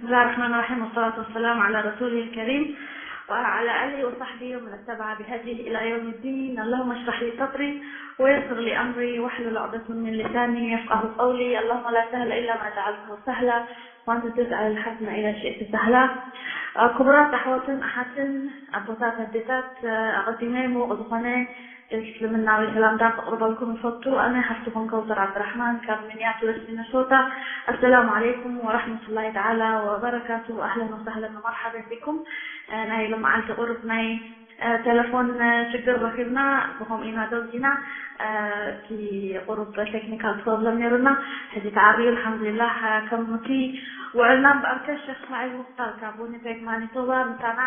بسم الله الرحمن الرحيم، والصلاة والسلام على رسوله الكريم وعلى آله وصحبه ومن اتبع بهديه إلى يوم الدين. اللهم اشرح لي صدري ويسر لي أمري واحلل عقدة من لساني يفقه قولي. اللهم لا سهل إلا ما جعلته سهلا وأنت تجعل الحزن إذا شئت سهلا. ክቡራት ኣሕዋትን ኣሓትን ኣቦታት ኣዴታት፣ ኣቐዲመ ምዉቕ ዝኾነ እስልምናዊ ሰላምታ ከቕርበልኩም ይፈቱ። ኣነ ሓፍትኹም ከውተር ዓብድራሕማን ካብ ሚኒያፖሊስ ሚነሶታ። ኣሰላሙ ዓለይኩም ወራሕመቱላሂ ተዓላ ወበረካቱ። ኣህለን ወሳህለን ወመርሓበን ቢኩም። ናይ ሎመዓልቲ ቁሩብ ናይ ተለፎን ሽግር ረኺብና፣ ብኸምኡ ኢና ደው ኢልና። እቲ ቁሩብ ቴክኒካል ፕሮብለም ነይሩና፣ ሕጂ ተዓርዩ ኣልሓምዱሊላህ። ከምቲ ውዕልና እምበኣርከ ሸኽ እስማዒል ሙኽታር ካብ ዊኒፔግ ማኒቶባ ምሳና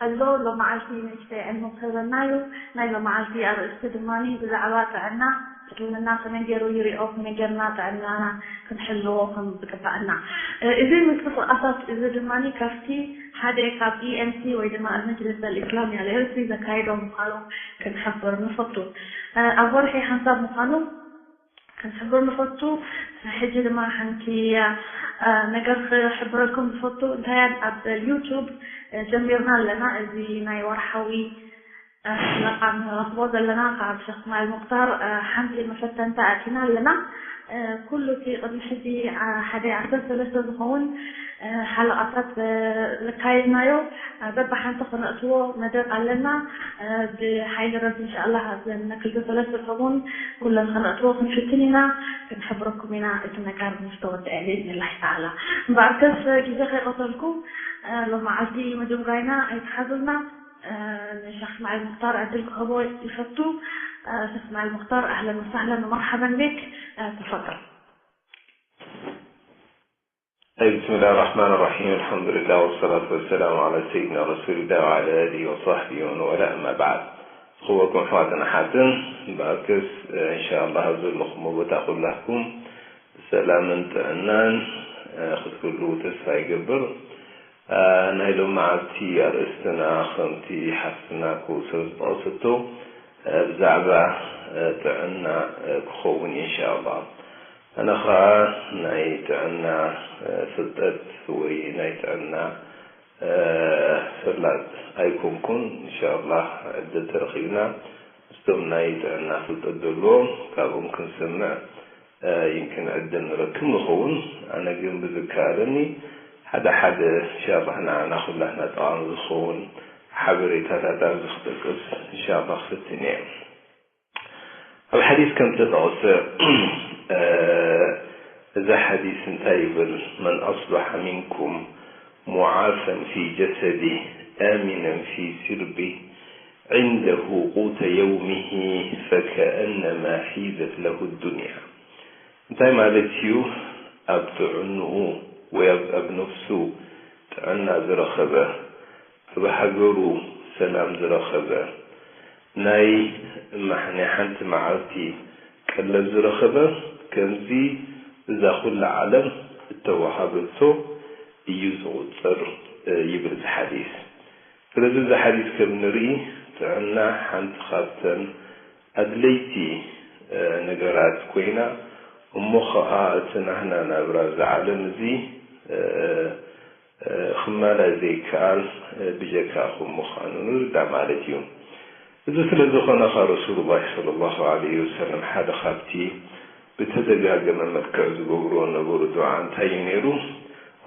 ኣሎ። ሎመዓልቲ ንእሽተይ ዕልሙ ክህበና እዩ። ናይ ሎመዓልቲ ኣርእስቲ ድማ ብዛዕባ ጥዕና እስልምና ከመይ ገይሩ ይሪኦ፣ ከመይ ገይርና ጥዕናና ክንሕልዎ ከም ዝግባእና። እዚ ምንቅስቓሳት እዚ ድማ ካብቲ ሓደ ካብ ኢ ኤም ሲ ወይ ድማ ኣልመጅልስ ኣልእስላሚ ኣልኤርትሪ ዘካየዶ ምዃኑ ክንሕብር ንፈቱ። ኣብ ወርሒ ሓንሳብ ምዃኑ ክንሕብር ንፈቱ። ሕጂ ድማ ሓንቲ ነገር ክሕብረልኩም ንፈቱ። እንታይ ኣብ ዩቱብ ጀሚርና ኣለና። እዚ ናይ ወርሓዊ ሓለቓ ንረኽቦ ዘለና ካብ ሸኽ እስማዒል ሙኽታር ሓንቲ መፈተንታ ኣቲና ኣለና። ኩሉ እቲ ቅድሚ ሕጂ ሓደ ዓሰርተ ሰለስተ ዝኸውን ሓለቓታት ዘካየድናዮ በብሓንቲ ክነእትዎ መደብ ኣለና። ብሓይሊ ረቢ እንሻኣላህ ኣብዘን ክልተ ሰለስተ ሰሙን ኩለን ክነእትዎ ክንፍትን ኢና። ክንሕብረኩም ኢና እቲ ነገር ምስ ተወደአ ብኢዝኒላሂ ተዓላ። እምበኣርከስ ግዜ ከይቐተልኩ ሎመዓልቲ ምድንጓይና ኣይትሓዙልና። ንሸኽ እስማዒል ሙኽታር ዕድል ክህቦ ይፈቱ። ሸኽ እስማዒል ሙኽታር ኣህለን ወሳህለን ወመርሓበን ቢክ። ተፈضل. أي بسم الله الرحمن الرحيم، الحمد لله والصلاة والسلام على سيدنا رسول الله وعلى آله وصحبه ومن والاه، أما بعد. ዝኸበርኩም ኣሕዋትን ኣሓትን፣ እምበኣርከስ እንሻኣላህ ኣብ ዘለኹሞ ቦታ ኩላትኩም ሰላምን ጥዕናን ክትህልዉ ተስፋ ይገብር። ናይ ሎመዓልቲ ኣርእስትና ከምቲ ሓፍትና ከውሰር ዝጠቐሰቶ ብዛዕባ ጥዕና ክኸውን እዩ እንሻኣላህ። ኣነ ኸኣ ናይ ጥዕና ፍልጠት ወይ ናይ ጥዕና ፈላጥ ኣይኮንኩን። እንሻኣላህ ዕድል ተረኺብና ምስቶም ናይ ጥዕና ፍልጠት ዘለዎም ካብኦም ክንሰምዕ ይምክን ዕድል ንረክብ ንኸውን። ኣነ ግን ብዝከኣለኒ ሓደ ሓደ እንሻኣላህ ንዓና ኩላትና ጠቓሚ ዝኸውን ሓበሬታታት ኣብዚ ክጠቅስ እንሻኣላህ ክፍትን እየ። ኣብ ሓዲስ ከም ዝተጠቕሰ እዛ ሓዲስ እንታይ ይብል? من أصبح منكم معافى في جسده آمنا في سربه عنده قوت يومه فكأنما حيزت له الدنيا. እንታይ ማለት እዩ? ኣብ ጥዕንኡ ወይ ኣብ ኣብ ነፍሱ ጥዕና ዝረኸበ፣ ኣብ ሃገሩ ሰላም ዝረኸበ፣ ናይ ማሕ ናይ ሓንቲ መዓልቲ ቀለብ ዝረኸበ ከምዚ እዛ ኩላ ዓለም እተወሃበቶ እዩ ዝቑጸር ይብል እዚ ሓዲስ። ስለዚ እዚ ሓዲስ ከም ንርኢ ጥዕና ሓንቲ ካብተን ኣድለይቲ ነገራት ኮይና እሞ ኸኣ እቲ ናህና ናብራ እዚ ዓለም እዚ ክማላእ ዘይከኣል ብጀካኹም ምዃኑ ንርዳእ ማለት እዩ። እዚ ስለ ዝኾነ ኸኣ ረሱሉላህ ሰለላሁ ዐለይሂ ወሰለም ሓደ ካብቲ ብተደጋገመ መልክዕ ዝገብርዎ ነበሩ ዱዓ እንታይ እዩ ነይሩ?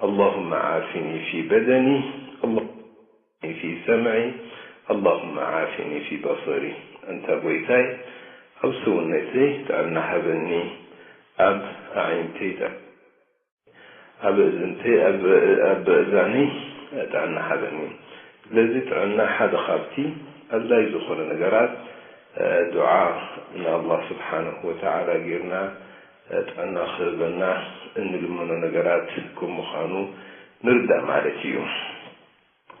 اللهم عافني في بدني، اللهم في سمعي، اللهم عافني في بصري. ኣንታ ጎይታይ ኣብ ሰውነተይ ጥዕና ሃበኒ፣ ኣብ ኣዒንተይ ጥዕና ኣብ እዝንተይ ኣብ እዛነይ ጥዕና ሃበኒ። ስለዚ ጥዕና ሓደ ካብቲ ኣድላይ ዝኾነ ነገራት ዱዓ ንኣላህ ስብሓነሁ ወተዓላ ጌርና ጥዕና ክህበና እንልምኖ ነገራት ከም ምዃኑ ንርዳእ ማለት እዩ።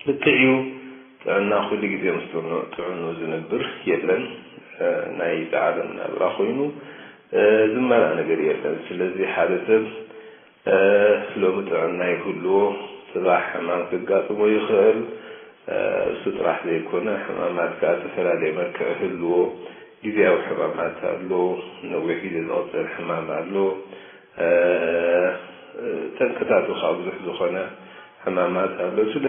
ልክዕ እዩ፣ ጥዕና ኩሉ ግዜ ምስ ጥዕንኡ ዝነብር የለን። ናይዚ ዓለም ናብራ ኮይኑ ዝመላእ ነገር የለን። ስለዚ ሓደ ሰብ ሎሚ ጥዕና ይህልዎ፣ ጽባሕ ሕማም ከጋጥሞ ይኽእል። እሱ ጥራሕ ዘይኮነ ሕማማት ከኣ ዝተፈላለየ መልክዕ ይህልዎ። ግዝያዊ ሕማማት ኣሎ፣ ነዊሕ ግዜ ዝቕጽል ሕማም ኣሎ። ጠንቅታቱ ከኣ ብዙሕ ዝኾነ ሕማማት ኣሎ። ስለ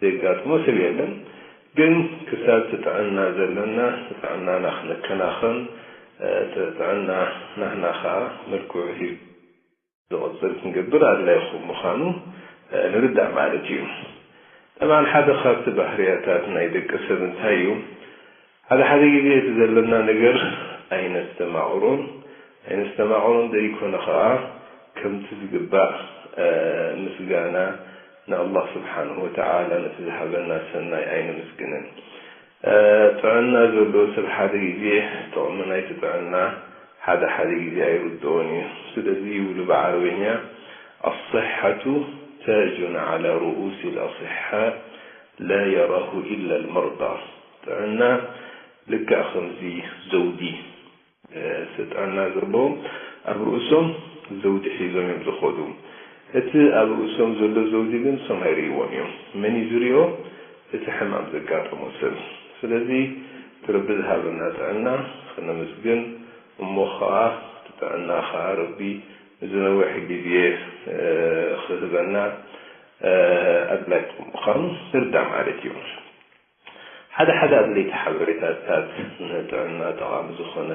ዘጋጥሞ ሰብ የለን። ግን ክሳብ እቲ ጥዕና ዘለና፣ እቲ ጥዕናና ክንከናኸን፣ እ፣ እቲ ጥዕና ናህና ኸኣ መልክዑ ሒዙ ዝቕጽል ክንገብር ኣድላዪ ምዃኑ፣ እ፣ ንርዳእ ማለት እዩ። ጠብዓን ሓደ ካብቲ ባህርያታት ናይ ደቂ ሰብ እንታይ እዩ? ሓደ ሓደ ግዜ እቲ ዘለና ነገር ኣይነስተማቕሮን፣ ኣይነስተማቕሮን ዘይኮነ ኸኣ ከምቲ ዝግባእ፣ እ፣ ምስጋና ንኣላህ ስብሓንሁ ወተዓላ ነቲ ዝሃበና ሰናይ ኣይነመስግንን። እ፣ ጥዕና ዘለዎ ሰብ ሓደ ግዜ ጥቕሚ ናይቲ ጥዕና ሓደ ሓደ ግዜ ኣይርድኦን እዩ። ስለዚ ይብሉ ብዓረበኛ፣ الصحة تاج على رؤوس الأصحاء لا يراه إلا المرضى። ጥዕና ልክዕ ከምዚ ዘውዲ፣ እ፣ እቲ ጥዕና ዘለዎም ኣብ ርእሶም ዘውዲ ሒዞም እዮም ዝኸዱ። እቲ ኣብ ርእሶም ዘሎ ዘውዲ ግን እሶም ኣይርእይዎን እዮም። መን እዩ ዝሪኦ? እቲ ሕማም ዘጋጠሞ ሰብ። ስለዚ እቲ ረቢ ዝሃበና ጥዕና ክነመስግን፣ እሞ ኸዓ እቲ ጥዕና ኸዓ ረቢ ንዝነውሕ ግዜ፣ እ፣ ክህበና፣ እ፣ ኣድላይ ምዃኑ ንርዳእ ማለት እዩ። ሓደ ሓደ ኣድለይቲ ሓበሬታታት ንጥዕና ጠቓሚ ዝኾነ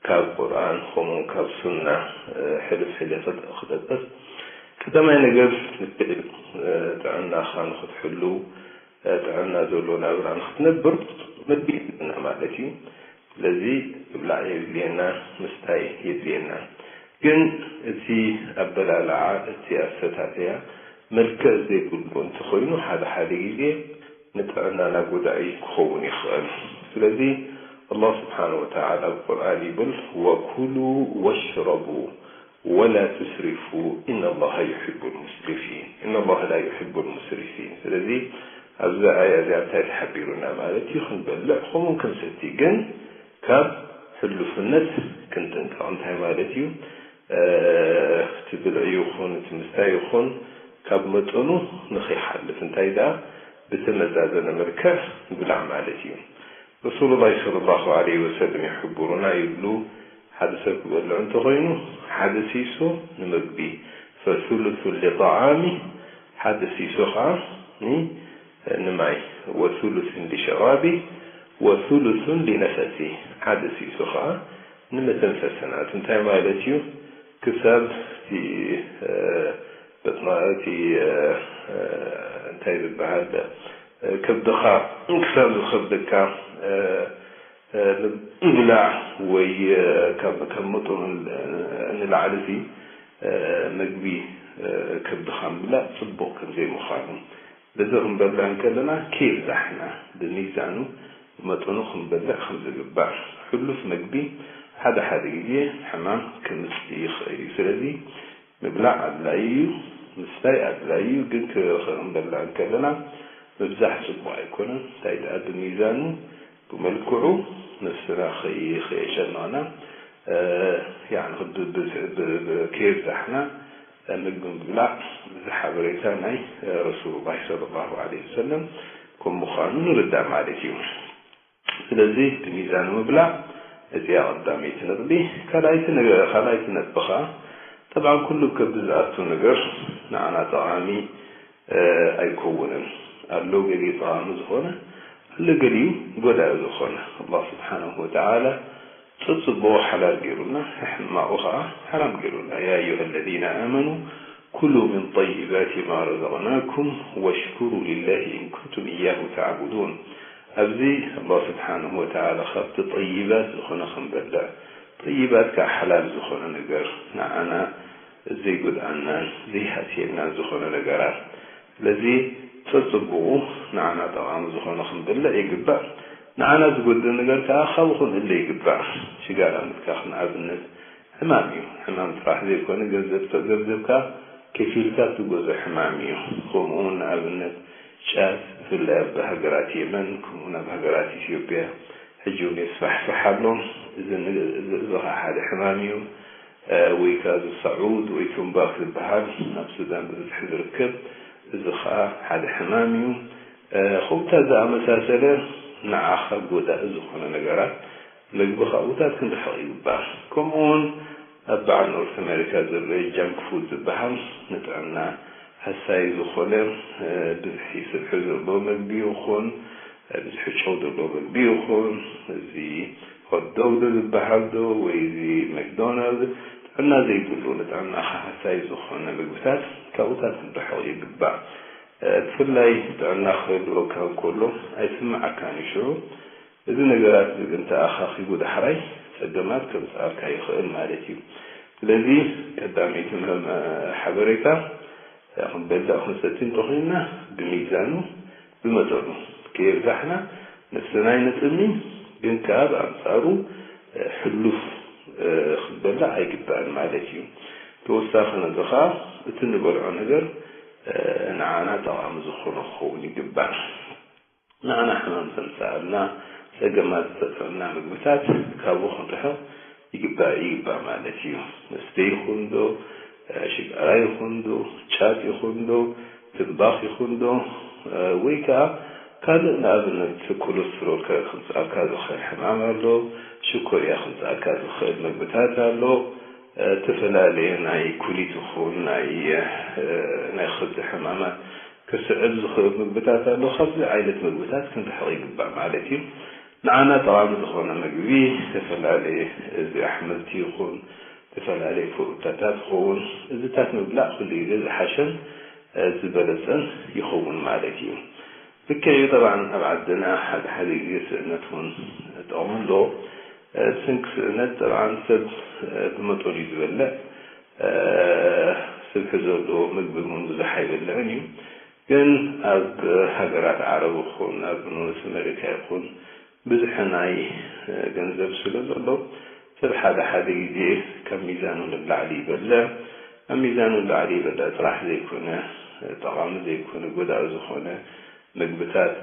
ካብ ቁርኣን ከምኡውን ካብ ሱና፣ እ፣ ሕልፍ ሕልፍ ክጠቅስ። ቀዳማይ ነገር፣ እ፣ ጥዕናኻ ንኽትሕሉ፣ እ፣ ጥዕና ዘለዎ ናብራ ንኽትነብር ምግቢ የድልየና ማለት እዩ። ስለዚ ምብላዕ የድልየና፣ ምስታይ የድልየና። ግን እቲ ኣበላልዓ፣ እቲ ኣሰታትያ መልክዕ ዘይብሉ እንተኾይኑ ሓደ ሓደ ግዜ ንጥዕናና ጎዳኢ ክኸውን ይኽእል። ስለዚ ኣላህ ስብሓነ ወተዓላ ኣብ ቁርኣን ይብል፣ "ወኩሉ ወሽረቡ ወላ ቱስሪፉ ኢነላሃ ዩሒቡል ሙስሪፊን፣ ኢነላሃ ላ ዩሒቡል ሙስሪፊን።" ስለዚ ኣብዚ ኣያ እዚኣ እንታይ ተሓቢሩና ማለት እዩ? ክንበልዕ ከምኡ ክንሰቲ፣ ግን ካብ ሕሉፍነት ክንጥንቀቕ። እንታይ ማለት እዩ? እ፣ እቲ ብልዒ ይኹን እቲ ምስታይ ይኹን ካብ መጠኑ ንኸይሓልፍ፣ እንታይ ደኣ ብተመዛዘነ መልክዕ ምብላዕ ማለት እዩ። ረሱሉላህ ሰለላሁ ዐለይሂ ወሰለም ይሕብሩና ይብሉ፣ ሓደ ሰብ ክበልዕ እንተኾይኑ ሓደ ሲሶ ንምግቢ፣ ፈሱሉሱ ሊጠዓሚ፣ ሓደ ሲሶ ኸዓ ኒ-፣ ንማይ፣ ወሱሉሱን ሊሸራቢ፣ ወሱሉሱን ሊነፈሲ፣ ሓደ ሲሶ ኸዓ ንመተንፈሲ ናቱ። እንታይ ማለት እዩ? ክሳብ እቲ፣ እ፣ በጥና-፣ እቲ፣ እ፣ እ፣ እንታይ ዝበሃል፣ እ፣ ከብድኻ ክሳብ ዝኸብደካ፣ እ፣ እ፣ ምብላዕ ወይ፣ እ፣ ካብ፣ ካብ መጠኑ ንላዕሊ እዚ፣ እ፣ ምግቢ፣ እ፣ ከብድኻ ምብላዕ ጽቡቕ ከም ዘይምዃኑ፣ በዚ ክንበልዕ እንከለና ከየብዛሕና፣ ብሚዛኑ ብመጠኑ ክንበልዕ ከም ዝግባእ። ሕሉፍ ምግቢ ሓደ ሓደ ግዜ ሕማም ከምጽእ ይኽእል እዩ። ስለዚ ምብላዕ ኣድላዪ እዩ፣ ምስታይ ኣድላዪ እዩ፣ ግን ክ-፣ ክንበልዕ እንከለና ምብዛሕ ጽቡቕ ኣይኮነን። እንታይ ደኣ ብሚዛኑ፣ ብመልክዑ ነብስና ከይ-፣ ከየጨነቕና፣ እ፣ ያዕኒ ብ-፣ ብ-፣ ብ-፣ ብ-፣ ከየብዛሕና ምግቢ ምብላዕ፣ እዚ ሓበሬታ ናይ ረሱሉላህ ሰለላሁ ዐለይሂ ወሰለም ከም ምዃኑ ንርዳእ ማለት እዩ። ስለዚ ብሚዛን ምብላዕ፣ እዚኣ ቀዳመይቲ ነጥቢ። ካልኣይቲ ነገ-፣ ካልኣይቲ ነጥቢ ኸዓ፣ ጠብዓን ኩሉ ከብዲ ዝኣቱ ነገር ንዓና ጠቓሚ፣ እ፣ ኣይከውንን። ኣሎ ገሊኡ ጠቓሚ ዝኾነ፣ ኣሎ ገሊኡ ጎዳኢ ዝኾነ። ኣላህ ስብሓነሁ ወተዓላ ጽጽቡቑ ሓላል ገይሩልና፣ ሕማቑ ኸዓ ሓራም ገይሩልና። ያ ኣዩሃ ለዚነ ኣመኑ ኩሉ ሚን ጠይባቲ ማ ረዘቕናኩም ወሽኩሩ ሊላሂ ኢን ኩንቱም ኢያሁ ተዕቡዱን። ኣብዚ ኣላህ ስብሓነሁ ወተዓላ ካብቲ ጠይባት ዝኾነ ክንበልዕ፣ ጠይባት ከዓ ሓላል ዝኾነ ነገር፣ ንዓና ዘይጎድኣናን ዘይሃስየናን ዝኾነ ነገራት። ስለዚ ጸጽቡቑ ንዓና ጠቓሚ ዝኾነ ክንበልዕ ይግባእ። ንዓና ዝጎድእ ነገር ከዓ ካብኡ ክንእለ ይግባእ። ሽጋራ ምትካኽ ንኣብነት ሕማም እዩ። ሕማም ጥራሕ ዘይኮነ ገንዘብ፣ ገንዘብካ ከፊልካ እትገዝኦ ሕማም እዩ። ከምኡ እውን ንኣብነት ጫት፣ ብፍላይ ኣብ ሃገራት የመን፣ ከምኡ እውን ኣብ ሃገራት ኢትዮጵያ ሕጂ እውን የስፋሕፍሕ ኣሎ። እዚ ን-፣ እዚ፣ እዚ ኸዓ ሓደ ሕማም እዩ። እ፣ ወይ ከኣ እዚ ሰዑድ ወይ ቱምባክ ዝበሃል ኣብ ሱዳን ብብዝሒ ዝርከብ፣ እዚ ኸኣ ሓደ ሕማም እዩ። እ፣ ከምኡታ ዝኣመሳሰለ ንዓኻ ጎዳኢ ዝኾነ ነገራት ምግቢ ካብኡታት ክንርሕቕ ይግባእ። ከምኡ እውን ኣብ በዓል ኖርት ኣሜሪካ ዝረአ ጃንክ ፉድ ዝበሃል ንጥዕና ሃሳይ ዝኾነ ብዝሒ ስብሒ ዘለዎ መግቢ ይኹን፣ ብዝሒ ጨው ዘለዎ መግቢ ይኹን፣ እዚ ሆትዶግ ዶ ዝበሃል ዶ ወይ እዚ መክዶናልድ፣ ጥዕና ዘይብሉ፣ ንጥዕናኻ ሃሳይ ዝኾነ ምግብታት ካብኡታት ክንርሕቕ ይግባእ። ብፍላይ ጥዕና ክህልወካ እንከሎ ኣይስምዓካን እዩ። ሽዑ እዚ ነገራት እዚ ግን ተኣኻኺቡ ዳሕራይ ጸገማት ከምጽኣልካ ይኽእል ማለት እዩ። ስለዚ ቀዳመይቲ መ-፣ መ-፣ ሓበሬታ ክንበልዕ ክንሰቲ እንተኾይንና ብሚዛኑ ብመጠኑ ከየብዛሕና ነፍስና ኣይነጥሚ፣ ግን ከኣ ብኣንጻሩ ሕሉፍ ክንበልዕ ኣይግባእን ማለት እዩ። ተወሳኺ ነዚ ኸኣ እቲ ንበልዖ ነገር ንዓና ጠቓሚ ዝኾነ ክኸውን ይግባእ። ንዓና ሕማም ዘምጽኣልና፣ ጸገማት ዝፈጥረልና ምግብታት ካብኡ ክንርሕቕ ይግባእ፣ ይግባእ ማለት እዩ። መስተ ይኹን ዶ፣ ሽጋራ ይኹን ዶ፣ ጫት ይኹን ዶ፣ ትንባኽ ይኹን ዶ፣ ወይ ከኣ ካልእ ንኣብነት ኮለስትሮል ከ-፣ ከምጽኣልካ ዝኽእል ሕማም ኣሎ፣ ሽኮርያ ከምጽኣልካ ዝኽእል ምግብታት ኣሎ፣ ዝተፈላለየ ናይ ኩሊት ይኹን ናይ፣ ናይ ከብዲ ሕማማት ከስዕብ ዝኽእል ምግብታት ኣሎ። ካብዚ ዓይነት ምግብታት ክንርሕቕ ይግባእ ማለት እዩ። ንዓና ጠቓሚ ዝኾነ ምግቢ ዝተፈላለየ፣ እዚ ኣሕምልቲ ይኹን ዝተፈላለየ ፍሩታታት ይኸውን፣ እዚታት ምብላዕ ኩሉ ግዜ ዝሓሸን ዝበለጸን ይኸውን ማለት እዩ። ልክዕ እዩ፣ ጠብዓን ኣብ ዓድና ሓደ ሓደ ግዜ ስእነት እውን ጠቕሚ ኣለዎ። ብሰንኪ ስእነት ጠብዓን ሰብ ብመጠኑ እዩ ዝበልዕ። ስብሒ ዘለዎ ምግቢ እውን ብዙሕ ኣይበልዕን እዩ። ግን ኣብ ሃገራት ዓረብ ይኹን ኣብ ኖርዝ ኣሜሪካ ይኹን ብዝሒ ናይ ገንዘብ ስለ ዘሎ ሰብ ሓደ ሓደ ግዜ ካብ ሚዛኑ ንላዕሊ ይበልዕ። ኣብ ሚዛኑ ንላዕሊ ይበልዕ ጥራሕ ዘይኮነ፣ ጠቓሚ ዘይኮነ፣ ጎዳኢ ዝኾነ ምግብታት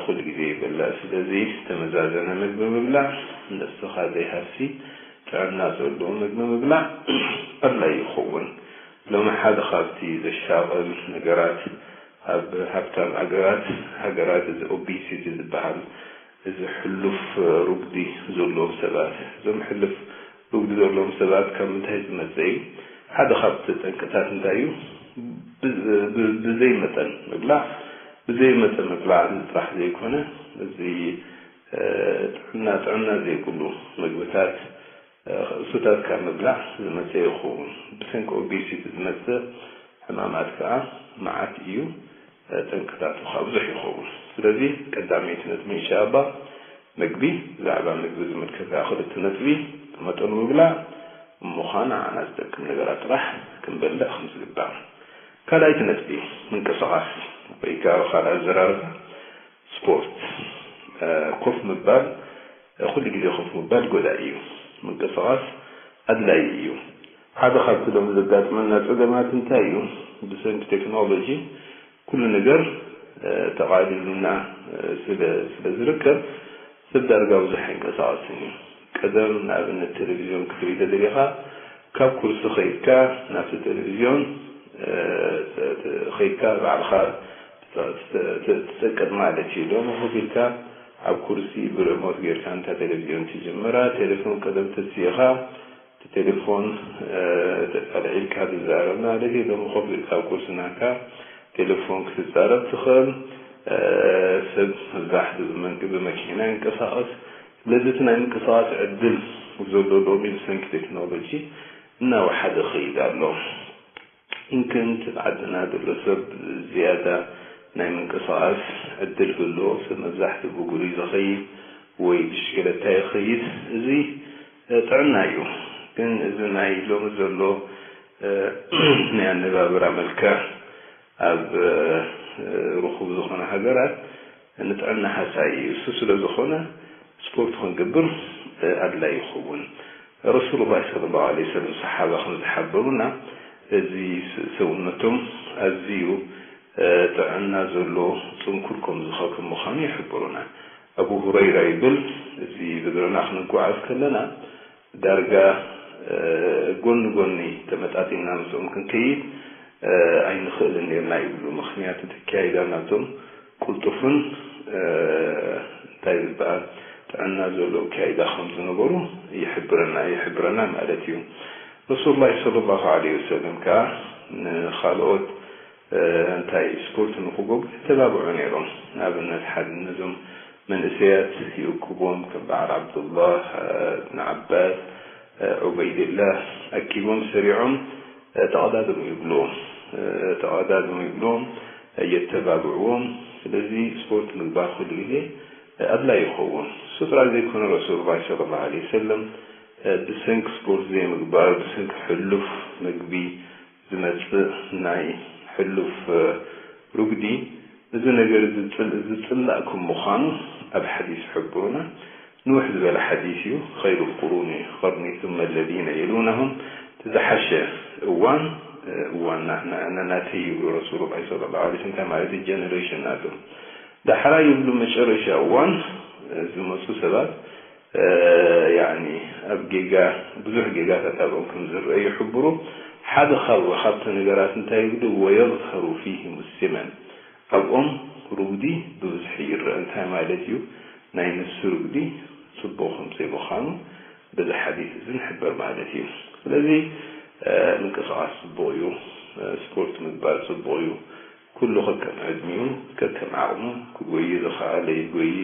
ኩሉ ግዜ ይበልዕ። ስለዚ ዝተመዛዘነ ምግቢ ምብላዕ ነብስኻ ዘይሃሲ ጥዕና ዘለዎ ምግቢ ምብላዕ ኣድላዪ ይኸውን። ሎሚ ሓደ ካብቲ ዘሻቕል ነገራት ኣብ ሃብታም ሃገራት፣ ሃገራት እዚ ኦቢሲቲ ዝበሃል፣ እዚ ሕሉፍ ሩግዲ ዘለዎም ሰባት፣ እዞም ሕሉፍ ሩግዲ ዘለዎም ሰባት ካብ ምንታይ ዝመጸ እዩ? ሓደ ካብቲ ጠንቅታት እንታይ እዩ? ብ-፣ ብ-፣ ብዘይ መጠን ምብላዕ፣ ብዘይ መጠን ምብላዕ ጥራሕ ዘይኮነ፣ እዚ፣ እ፣ ጥዕና፣ ጥዕና ዘይብሉ ምግብታት፣ እ፣ እሱታት ካብ ምብላዕ ዝመጸ ይኸውን። ብሰንኪ ኦቢሲቲ ዝመጽእ ሕማማት ከኣ መዓት እዩ። ጠንቅታቱ ከዓ ብዙሕ ይኸውን። ስለዚ ቀዳመይቲ ነጥቢ እንሻባ ምግቢ፣ ብዛዕባ ምግቢ ዝምልከት ከዓ ክልተ ነጥቢ ብመጠኑ ምብላዕ እሞ ከዓ ንዓና ዝጠቅም ነገራት ጥራሕ ክንበልዕ ከም ዝግባእ። ካልኣይቲ ነጥቢ ምንቅስቓስ ወይ ከዓ ብኻልእ ኣዘራርባ ስፖርት። እ፣ ኮፍ ምባል፣ እ፣ ኩሉ ግዜ ኮፍ ምባል ጎዳኢ እዩ። ምንቅስቓስ ኣድላዪ እዩ። ሓደ ካብቲ ሎሚ ዘጋጥመና ጸገማት እንታይ እዩ? ብሰንኪ ቴክኖሎጂ ኩሉ ነገር፣ እ፣ ተቓሊሉና፣ እ፣ ስለ፣ ስለ ዝርከብ ሰብ ዳርጋ ብዙሕ ኣይንቀሳቐስን እዩ። ቀደም ንኣብነት ቴሌቪዝዮን ክትርኢ ተደሊኻ ካብ ኩርሲ ኸይድካ ናብቲ ቴሌቪዝዮን፣ እ፣ ኸይድካ ባዕልኻ ትጸቅጥ ማለት እዩ። ሎሚ ኮፍ ኢልካ ኣብ ኩርሲ ብሪሞት ጌርካ እንታ ቴሌቪዝዮን ትጅምራ። ቴሌፎን ቀደም ተሲእኻ እቲ ቴሌፎን፣ እ፣ ኣልዒልካ ትዛረብ ማለት እዩ። ሎሚ ኮፍ ኢልካ ኣብ ኩርሲ ናትካ ቴሌፎን ክትዛረብ ትኽእል። እ፣ ሰብ መብዛሕትኡ ብመንቂ-፣ ብመኪና ይንቀሳቐስ። ስለዚ እቲ ናይ ምንቅስቓስ ዕድል ዘሎ ሎሚ ብሰንኪ ቴክኖሎጂ እናወሓደ ይኸይድ ኣሎ። ይምክን እቲ ዓድና ዘሎ ሰብ ዝያዳ ናይ ምንቅስቓስ ዕድል ህልዎ፣ ሰብ መብዛሕትኡ ብእግሩ እዩ ዝኸይድ ወይ ብሽክለታ ይኸይድ። እዚ ጥዕና እዩ። ግን እዚ ናይ ሎሚ ዘሎ፣ እ፣ ናይ ኣነባብራ መልክዕ ኣብ፣ እ፣ ርኹብ ዝኾነ ሃገራት ንጥዕና ሃሳዪ እዩ። እሱ ስለ ዝኾነ ስፖርት ክንገብር፣ እ፣ ኣድላዪ ይኸውን። ረሱሉላህ ሰለላሁ ዐለይሂ ወሰለም ሰሓባ ከም ዝሓበሩና፣ እዚ ስ-፣ ሰውነቶም ኣዝዩ፣ እ፣ ጥዕና ዘሎ ጽንኩር ከም ዝኸ-፣ ከም ምዃኑ ይሕብሩና። ኣቡ ሁረይራ ይብል፣ እዚ ብእግርና ክንጓዓዝ ከለና ዳርጋ፣ እ፣ ጎኒ ጎኒ ተመጣጢና ምስኦም ክንከይድ፣ እ፣ ኣይንኽእልን ኔርና ይብሉ። ምኽንያቱ እቲ ኣካይዳ ናቶም ቅልጡፍን፣ እ፣ እንታይ ዝበሃል ጥዕና ዘለዎ ኣካይዳ ከም ዝነበሩ ይሕብረና፣ ይሕብረና ማለት እዩ። ረሱሉላህ ሰለላሁ ዐለይሂ ወሰለም ከኣ ንኻልኦት፣ እ፣ ስፖርት ንክገብሩ የተባብዑ ነይሮም። ንኣብነት ሓደ ነዞም መንእሰያት ይእክቦም ከም በዓል ዓብዱላህ፣ እብን ዓባስ፣ ዑበይድላህ ኣኪቦም ሰሪዖም ተቐዳደሙ ይብልዎም። ተቐዳደሙ ይብልዎም፣ የተባብዕዎም። ስለዚ ስፖርት ምግባር ኩሉ ግዜ ኣድላይ ይኸውን። እሱ ጥራይ ዘይኮነ ረሱል ላ ሰለላሁ ዐለይሂ ወሰለም ብሰንኪ ስፖርት ዘይምግባር፣ ብሰንኪ ሕሉፍ ምግቢ ዝመጽእ ናይ ሕሉፍ ርጉዲ እዚ ነገር ዝጽል- ዝጽላእ ከም ምዃኑ ኣብ ሓዲስ ይሕብሩና። ንውሕ ዝበለ ሓዲስ እዩ። خير القرون قرني ثم الذين يلونهم እቲ ዝሓሸ እዋን እዋን ና- ና- ና- ናተይ ይብሉ ረሱሉ ላ ሰለላሁ ዐለይሂ ወሰለም። እንታይ ማለት እዩ? ጀነሬሽን ናቶም ዳሕራ ይብሉ መጨረሻ እዋን ዝመፁ ሰባት ያኒ ኣብ ጌጋ ብዙሕ ጌጋታት ኣብኦም ከም ዝረአ ይሕብሩ። ሓደ ካብ ካብቲ ነገራት እንታይ ይብሉ? ويظهر فيهم السمن ኣብኦም ርጉዲ ብብዝሒ ይረአ። እንታይ ማለት እዩ? ናይ ንሱ ርጉዲ ፅቡቕ ከም ዘይምዃኑ በዚ ሓዲስ እዚ ንሕበር ማለት እዩ። ስለዚ ምንቅስቓስ ፅቡቕ እዩ። ስፖርት ምግባር ፅቡቕ እዩ። ኩሉ ከከም ዕድሚኡ ከከም ዓቕሙ ክጎዪ ዝኸኣለ ይጎዪ፣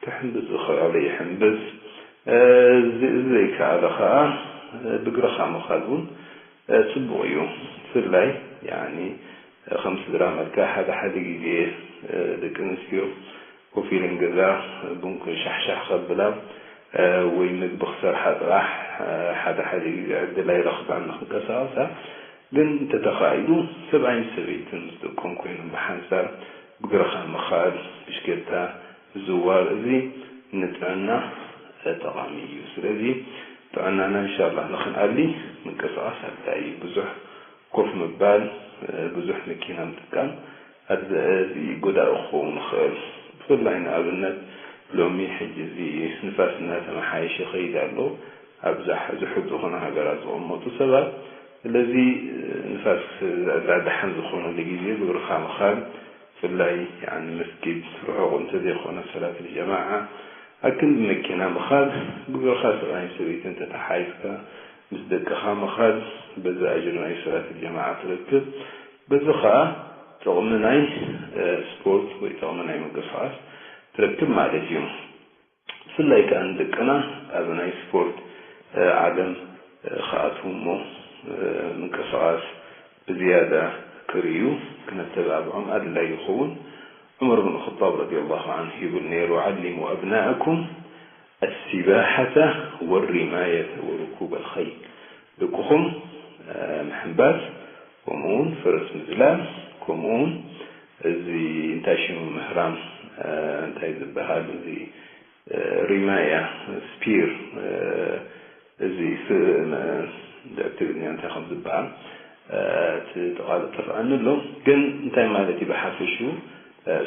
ክሕምብስ ዝኸኣለ ይሕምብስ። እዚ እዚ ዘይከኣለ ኸኣ ብእግርኻ ምኻድ እውን ፅቡቕ እዩ። ብፍላይ ያኒ ከም ስድራ መልካ ሓደ ሓደ ግዜ ደቂ ኣንስትዮ ኮፍ ኢለን ገዛ ቡን ሻሕሻሕ ከብላ ወይ ምግቢ ክሰርሓ ጥራሕ ሓደ ሓደ ግዜ ዕድል ኣይረኽባን ንክንቀሳቐሳ። ግን እንተተኻኢሉ ሰብኣይን ሰበይትን ምስ ደቆም ኮይኖም ብሓንሳብ ብእግርኻ ምኻድ፣ ብሽኬታ ምዝዋር፣ እዚ ንጥዕና ጠቓሚ እዩ። ስለዚ ጥዕናና እንሻላ ንክንኣሊ ምንቅስቓስ ኣድላይ እዩ። ብዙሕ ኮፍ ምባል፣ ብዙሕ መኪና ምጥቃም ኣድለ- እዚ ጎዳኢ ክኸውን ይኽእል። ብፍላይ ንኣብነት ሎሚ ሕጂ እዚ ንፋስ እናተመሓየሸ ይኸይድ ኣሎ። ኣብዛ ዝሑል ዝኾነ ሃገራት ዝቕመጡ ሰባት ስለዚ ንፋስ ደሓን ዝኾነሉ ግዜ ብእግርኻ ምኻድ ብፍላይ ያኒ መስጊድ ርሑቕ እንተዘይኮነ ሰላት ልጀማዓ ኣክንዲ መኪና ምኻድ ብእግርኻ ሰብኣይን ሰበይትን ተተሓሒዝካ ምስ ደቅኻ ምኻድ በዚ ኣጅሪ ናይ ሰላት ልጀማዓ ትረክብ። በዚ ኸኣ ጥቕሚ ናይ ስፖርት ወይ ጥቕሚ ናይ ምንቅስቓስ ትረክብ ማለት እዩ። ብፍላይ ከኣ ንደቅና ኣብ ናይ ስፖርት ዓለም ክኣትዉ እሞ ምንቅስቓስ ብዝያዳ ክርእዩ ክነተባብዖም ኣድላይ ይኸውን። ዑመር ብን ኸጣብ ረዲየላሁ ዓንሁ ይብል ነይሩ፣ علموا أبناءكم السباحة والرماية وركوب الخيل። ደቅኹም ምሕንባስ፣ ከምኡ እውን ፈረስ ምዝላል፣ ከምኡ እውን እዚ እንታይ ሽሙ ምህራም እንታይ ዝበሃል እዚ ሪማያ ስፒር እዚ ብትግርኛ እንታይ ከም ዝበሃል እቲ ተቓልጥ ጠፍኣኒ ኣሎ። ግን እንታይ ማለት እዩ ብሓፈሽኡ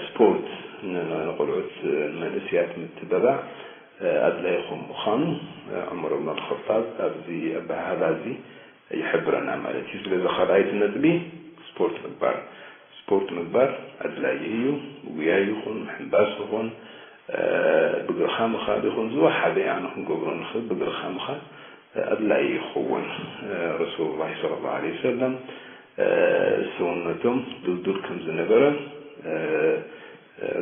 ስፖርት ንቆልዑት መንእስያት ምትበባዕ ኣድላይ ከም ምዃኑ ዑመር ብን ኣልኸጣብ ኣብዚ ኣበሃህላ እዚ ይሕብረና ማለት እዩ። ስለዚ ካልኣይቲ ነጥቢ ስፖርት ምግባር ስፖርት ምግባር ኣድላዪ እዩ። ጉያ ይኹን ምሕንባስ ይኹን ብእግርኻ ምኻድ ይኹን ዝወሓደ ያኒ ክንገብሮ ንኽእል ብእግርኻ ምኻድ ኣድላዪ ይኸውን። ረሱሉላሂ ሰለላሁ ዐለይሂ ወሰለም ሰውነቶም ድልዱል ከም ዝነበረ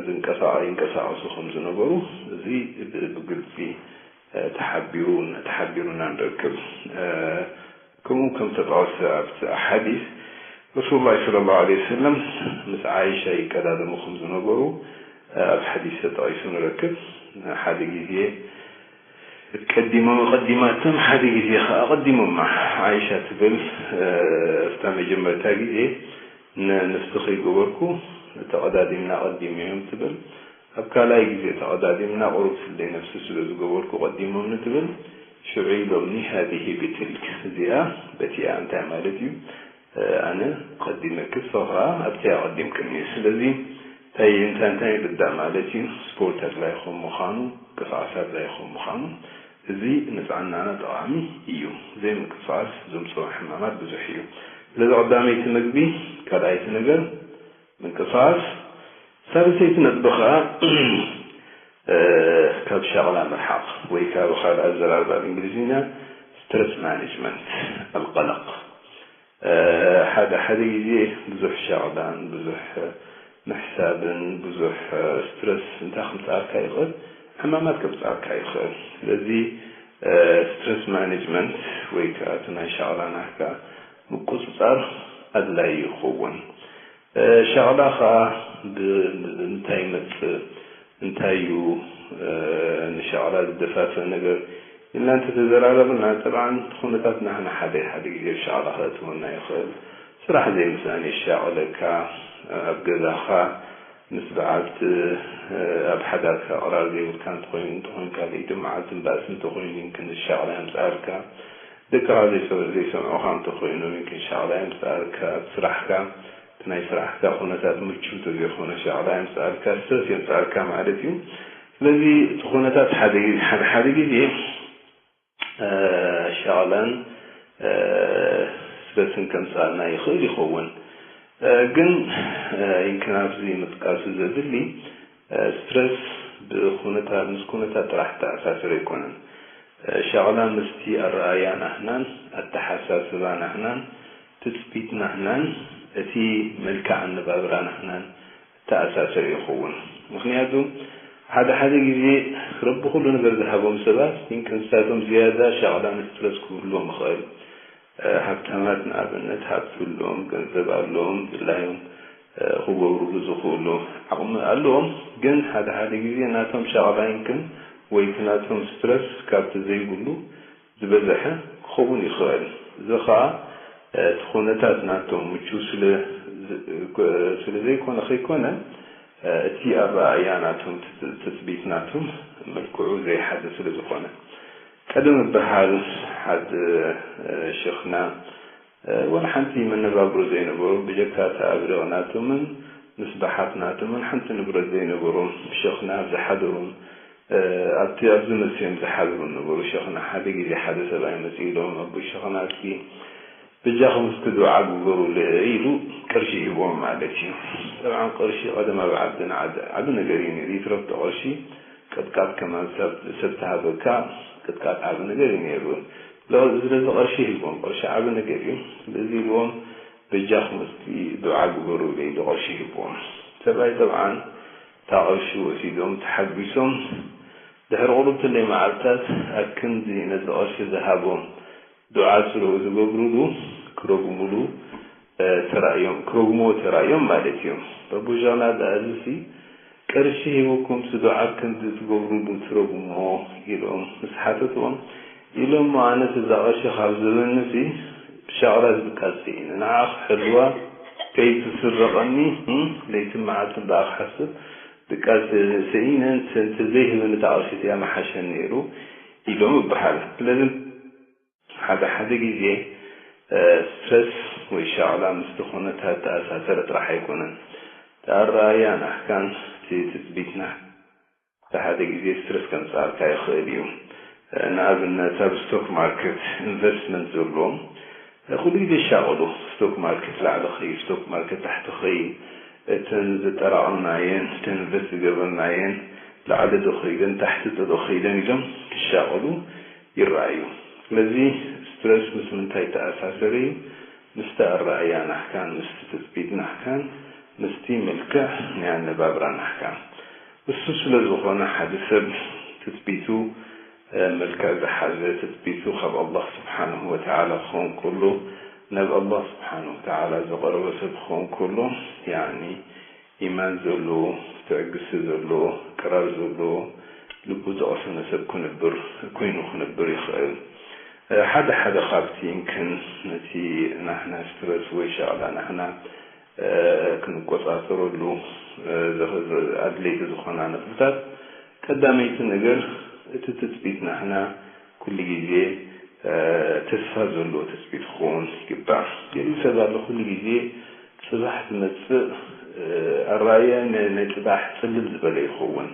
ዝንቀሳቐ ይንቀሳቐሱ ከም ዝነበሩ እዚ ብግልፂ ተሓቢሩ ተሓቢሩና ንረክብ። ከምኡ ከም ተጠቐሰ ኣብቲ ሓዲስ ረሱሉላሂ ሰለላሁ ዐለይሂ ወሰለም ምስ ዓይሻ ይቀዳደሙ ከም ዝነበሩ ኣብ ሓዲስ ተጠቒሱ ንረክብ። ሓደ ግዜ ቀዲሞም ኣቐዲማቶም ሓደ ግዜ ኸዓ ኣቐዲሞማ ዓይሻ ትብል። ኣብታ መጀመርታ ግዜ ንስኺ ገበርኩ ተቐዳዲምና ኣቐዲመዮም ትብል። ኣብ ካልኣይ ግዜ ተቐዳዲምና ቁሩብ ስደይ ነብሲ ስለ ዝገበርኩ ቀዲሞምኒ ትብል። ሽዑ ኢሎምኒ ሃዚህ ብትልክ እዚኣ በቲኣ እንታይ ማለት እዩ? ኣነ ቀዲመኪ ንስኺ ኸዓ ኣብቲ ኣቐዲምክኒ። ስለዚ እንታይ እንታይ እንታይ ይርዳእ ማለት እዩ? ስፖርት ኣድላይ ከም ምዃኑ፣ ምንቅስቓስ ኣድላይ ከም ምዃኑ እዚ ንጥዕናና ጠቓሚ እዩ። ዘይምንቅስቓስ ዘምፅኦ ሕማማት ብዙሕ እዩ። ስለዚ ቀዳመይቲ ምግቢ፣ ካልኣይቲ ነገር ምንቅስቓስ፣ ሳልሰይቲ ነጥቢ ኸዓ ካብ ሻቕላ ምርሓቕ ወይ ካብ ካልእ ኣዘራርባ ብእንግሊዝኛ ስትረስ ማኔጅመንት ኣልቀለቕ። ሓደ ሓደ ግዜ ብዙሕ ሻቕላን ብዙሕ ምሕሳብን ብዙሕ ስትረስ እንታይ ከምፅኣልካ ይኽእል፣ ሕማማት ከምፅኣልካ ይኽእል። ስለዚ ስትረስ ማኔጅመንት ወይ ከዓ እቲ ናይ ሸቕላ ናትካ ምቁፅፃር ኣድላይ ይኸውን። ሸቕላ ከዓ ብምንታይ ይመፅእ፣ እንታይ እዩ ንሸቕላ ዝደፋፍእ ነገር ኢልና እንተተዘራረብና፣ ጠብዓን ኩነታት ናህና ሓደ ሓደ ግዜ ኣብ ሸቕላ ከእትወና ይኽእል። ስራሕ ዘይምስኣን የሻቕለካ፣ ኣብ ገዛኻ ምስ በዓልቲ ኣብ ሓዳርካ ቅራር ዘይብልካ እንተኾይኑ እንተኾይንካ ለይትን መዓልትን ባእሲ እንተኾይኑ ይምክን ዝሻቕላ የምፅኣልካ። ደቅኻ ዘይሰ- ዘይሰምዑኻ እንተኾይኖም ይምክን ሻቕላ የምፅኣልካ። ኣብ ስራሕካ እቲ ናይ ስራሕካ ኩነታት ምቹው እንተዘይኮነ ሻቕላ የምፅኣልካ፣ ስትረስ የምፅኣልካ ማለት እዩ። ስለዚ እቲ ኩነታት ሓደ ግዜ ሓደ ሓደ ግዜ ሸቕላን ስትረስን ከምፅኣልና ይኽእል ይኸውን። ግን ይንክን ኣብዚ ምጥቃሱ ዘድሊ ስትረስ ብኩነታት ምስ ኩነታት ጥራሕ ተኣሳሰር ኣይኮነን። ሸቕላ ምስቲ ኣረኣያ ናህናን ኣተሓሳስባ ናህናን ትፅቢት ናህናን እቲ መልክዕ ኣነባብራ ናህናን ተኣሳሰር ይኸውን። ምኽንያቱ ሓደ ሓደ ግዜ ረቢ ኩሉ ነገር ዝሃቦም ሰባት ይንክን ንሳቶም ዝያዳ ሸቕላን ስትረስ ክህልዎም ይኽእል። ሃብታማት ንኣብነት ሃብቲ ኣለዎም፣ ገንዘብ ኣለዎም፣ ድላዮም ክገብሩሉ ዝኽእሉ ዓቕሚ ኣለዎም። ግን ሓደ ሓደ ግዜ ናቶም ሸቕላ ይንክን ወይ እቲ ናቶም ስትረስ ካብቲ ዘይብሉ ዝበዝሐ ክኸውን ይኽእል። እዚ ኸኣ እቲ ኩነታት ናቶም ምቹው ስለ ዘይኮነ ከይኮነ እቲ ኣረኣእያ ናቶም ትፅቢት ናቶም መልክዑ ዘይሓዘ ስለ ዝኾነ ቀደም በሃል ሓደ ሸኽና ወላ ሓንቲ መነባብሮ ዘይነበሮም ብጀካ እቲ ኣብርቕ ናቶምን ምስ በሓት ናቶምን ሓንቲ ንብረት ዘይነበሮም ሸኽና ዝሓደሩን ኣብቲ ኣብዚ መፅዮም ዝሓድሩ ነበሩ። ሸኽና ሓደ ግዜ ሓደ ሰብኣይ መፂኡ ኢሎም ኣቦይ ሸኽና እስኪ በጃኹም እስኪ ዱዓ ግበሩለይ ኢሉ ቅርሺ ሂቦም ማለት እዩ። ጠብዓን ቅርሺ ቀደም ኣብ ዓድና ዓቢ ነገር እዩ ነይሩ። ይትረፍ እቲ ቅርሺ ቅጥቃጥ ከማን ሰብ ተሃበካ ቅጥቃጥ ዓቢ ነገር እዩ ነይሩ። ስለዚ ቅርሺ ሂቦም ቅርሺ ዓቢ ነገር እዩ። ስለዚ ኢልዎም በጃኹም እስኪ ዱዓ ግበሩለይ ኢሉ ቅርሺ ሂቦም። ሰብኣይ ጠብዓን እታ ቅርሺ ወሲዶም ተሓጒሶም ድሕሪ ቁሩብ ክንደይ መዓልታት ኣብ ክንዲ ነቲ ቅርሺ ዝሃቦም ዱዓ ስሩዕ ዝገብሩሉ ክረጉምሉ ተራእዮም ክረጉምዎ ተራእዮም ማለት እዮም። በቦ ሸኽና ደኣ እዚሲ ቅርሺ ሂቡኩምሲ ዱዓ ክንዲ ትገብሩሉ ትረጉምዎ ኢሎም ምስ ሓተትዎም ኢሎሞ ኣነስ እዛ ቅርሺ ካብ ዝህበኒሲ ብሻቕላ ዝድቃስ እየ ንዓኣ ክሕልዋ ከይትስረቐኒ ለይትን መዓልትን ብኣ ክሓስብ ድቃስ ስኢነ እንተዘይህበኒ እታ ቅርሺ እቲኣ ምሓሸኒ ነይሩ ኢሎም ይበሃል። ስለዚ ሓደ ሓደ ግዜ ስትረስ ወይ ሻቕላ ምስቲ ኩነታት ተኣሳሰረ ጥራሕ ኣይኮነን። እቲ ኣረኣእያ ናህካን እቲ ትፅቢት ናህካን ሓደ ሓደ ግዜ ስትረስ ከምፅኣልካ ይኽእል እዩ። ንኣብነት ኣብ ስቶክ ማርኬት ኢንቨስትመንት ዘለዎም ኩሉ ግዜ ይሻቐሉ። ስቶክ ማርኬት ላዕሊ ኸይድ፣ ስቶክ ማርኬት ታሕቲ ኸይድ፣ እተን ዘጠራቐምናየን እተን ኢንቨስት ዝገበርናየን ላዕሊ ዶ ኸይደን ታሕቲ ዶ ኸይደን ኢሎም ክሻቐሉ ይረኣዩ። ስለዚ ስትረስ ምስ ምንታይ ተኣሳሰረ እዩ? ምስቲ ኣረኣእያ ናህካን ምስቲ ትፅቢት ናህካን ምስቲ መልክዕ ናይ ኣነባብራ ናህካን። እሱ ስለ ዝኾነ ሓደ ሰብ ትፅቢቱ መልክዕ ዝሓዘ ትፅቢቱ ካብ ኣላህ ስብሓንሁ ወተዓላ ክኸውን ከሎ ናብ ኣላህ ስብሓንሁ ወተዓላ ዝቐረበ ሰብ ክኸውን ከሎ ያኒ ኢማን ዘለዎ ትዕግስቲ ዘለዎ ቅራር ዘለዎ ልቡ ዝቐሰነ ሰብ ክነብር ኮይኑ ክነብር ይኽእል። ሓደ ሓደ ካብቲ ይምክን ነቲ ናህና ስትረስ ወይ ሸቕላ ናህና ክንቆፃፀረሉ ኣድለይቲ ዝኾና ነጥብታት ቀዳመይቲ ነገር እቲ ትፅቢት ናህና ኩሉ ግዜ ተስፋ ዘለዎ ትፅቢት ክኸውን ይግባእ። ገሊኡ ሰብ ኣሎ ኩሉ ግዜ ፅባሕ ዝመፅእ ኣረኣእያ ናይ ፅባሕ ፅልም ዝበለ ይኸውን።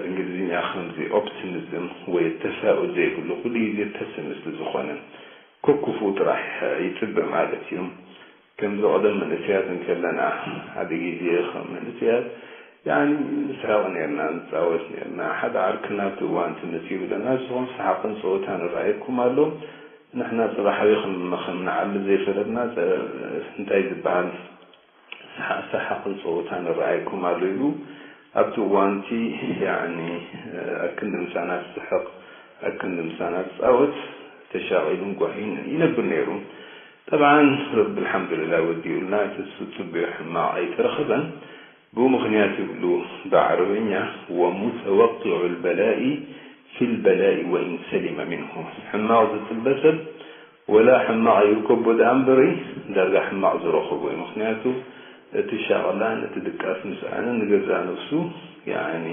ብእንግሊዝኛ ከምዚ ኦፕቲሚዝም ወይ ተሳኡል ዘይብሉ ኩሉ ግዜ ፐሲሚስት ዝኾነ ኮኩፉ ጥራሕ ይፅበ ማለት እዩ። ከምዚ ቀደም መንእሰያት እንከለና ሓደ ግዜ ከም መንእሰያት ያኒ ንስሕቕ ነርና ንፃወት ነርና ሓደ ዓርክና ኣብቲ እዋን ትምህርቲ ይብለና ዝኾን ሰሓቕን ፀወታን ይረኣየኩም ኣሎ። ንሕና ፅባሕ ኣበይ ከም ከም ንዓሊ ዘይፈለጥና እንታይ ዝበሃል ሰሓቕን ፀወታን ይረኣየኩም ኣሎ ኢሉ ኣብቲ እዋንቲ ያኒ ኣክንዲ ምሳና ትስሕቕ ኣክንዲ ምሳና ትፃወት ተሻቒሉን ጓሂን ይነብር ነይሩ። ጠብዓን ረቢ ኣልሓምዱሊላህ ወዲኡልና እቲ ዝፅበዮ ሕማቕ ኣይተረኸበን። ብኡ ምኽንያት ይብሉ ብዓረብኛ ወሙተወቂዑ ልበላኢ ፊ ልበላኢ ወኢን ሰሊመ ሚንሁ ሕማቕ ዝፅበ ሰብ ወላ ሕማቕ ይርከቦ ደኣ እምበሪ ዳርጋ ሕማቕ ዝረኸቦ እዩ። ምኽንያቱ እቲ ሻቕላን እቲ ድቃስ ምስኣንን ንገዛእ ነፍሱ ያኒ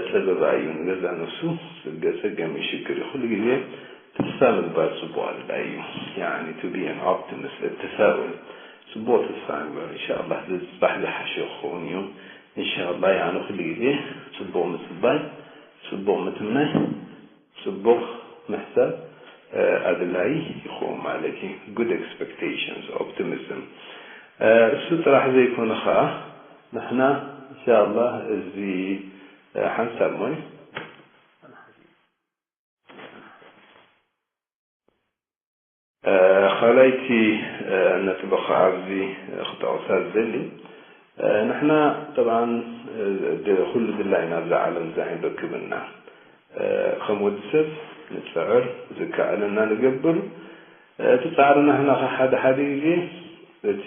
ጸበባ እዩ። ንገዛእ ነፍሱ ጸገ ጸገም እዩ ሽግር እዩ። ኩሉ ግዜ ተስፋ ምግባር ጽቡቕ ኣድላይ እዩ። ያኒ to be an optimist ተሳኡል ጽቡቕ ተስፋ ምግባር ኢንሻኣላህ እዚ ጽባሕ ዝሓሸ ክኸውን እዩ። ኢንሻኣላህ ያኒ ኩሉ ግዜ ጽቡቕ ምጽባይ ጽቡቕ ምትምናይ ጽቡቕ ምሕሳብ ኣድላይ ይኸውን ማለት እዩ። Good expectations optimism እሱ ጥራሕ ዘይኮነ ኸዓ ንሕና ኢንሻኣላህ እዚ ሓንሳብ ሞይ ካልኣይቲ ነጥቢ ኸዓ ኣብዚ ክጠቕሳ ዝደሊ ንሕና ጠብዓን ኩሉ ድላይና ኣብዛ ዓለም እዛ ኣይንረክብና ከም ወዲ ሰብ ንፅዕር ዝከኣለና ንገብር እቲ ፃዕሪ ናህና ኸዓ ሓደ ሓደ ግዜ እቲ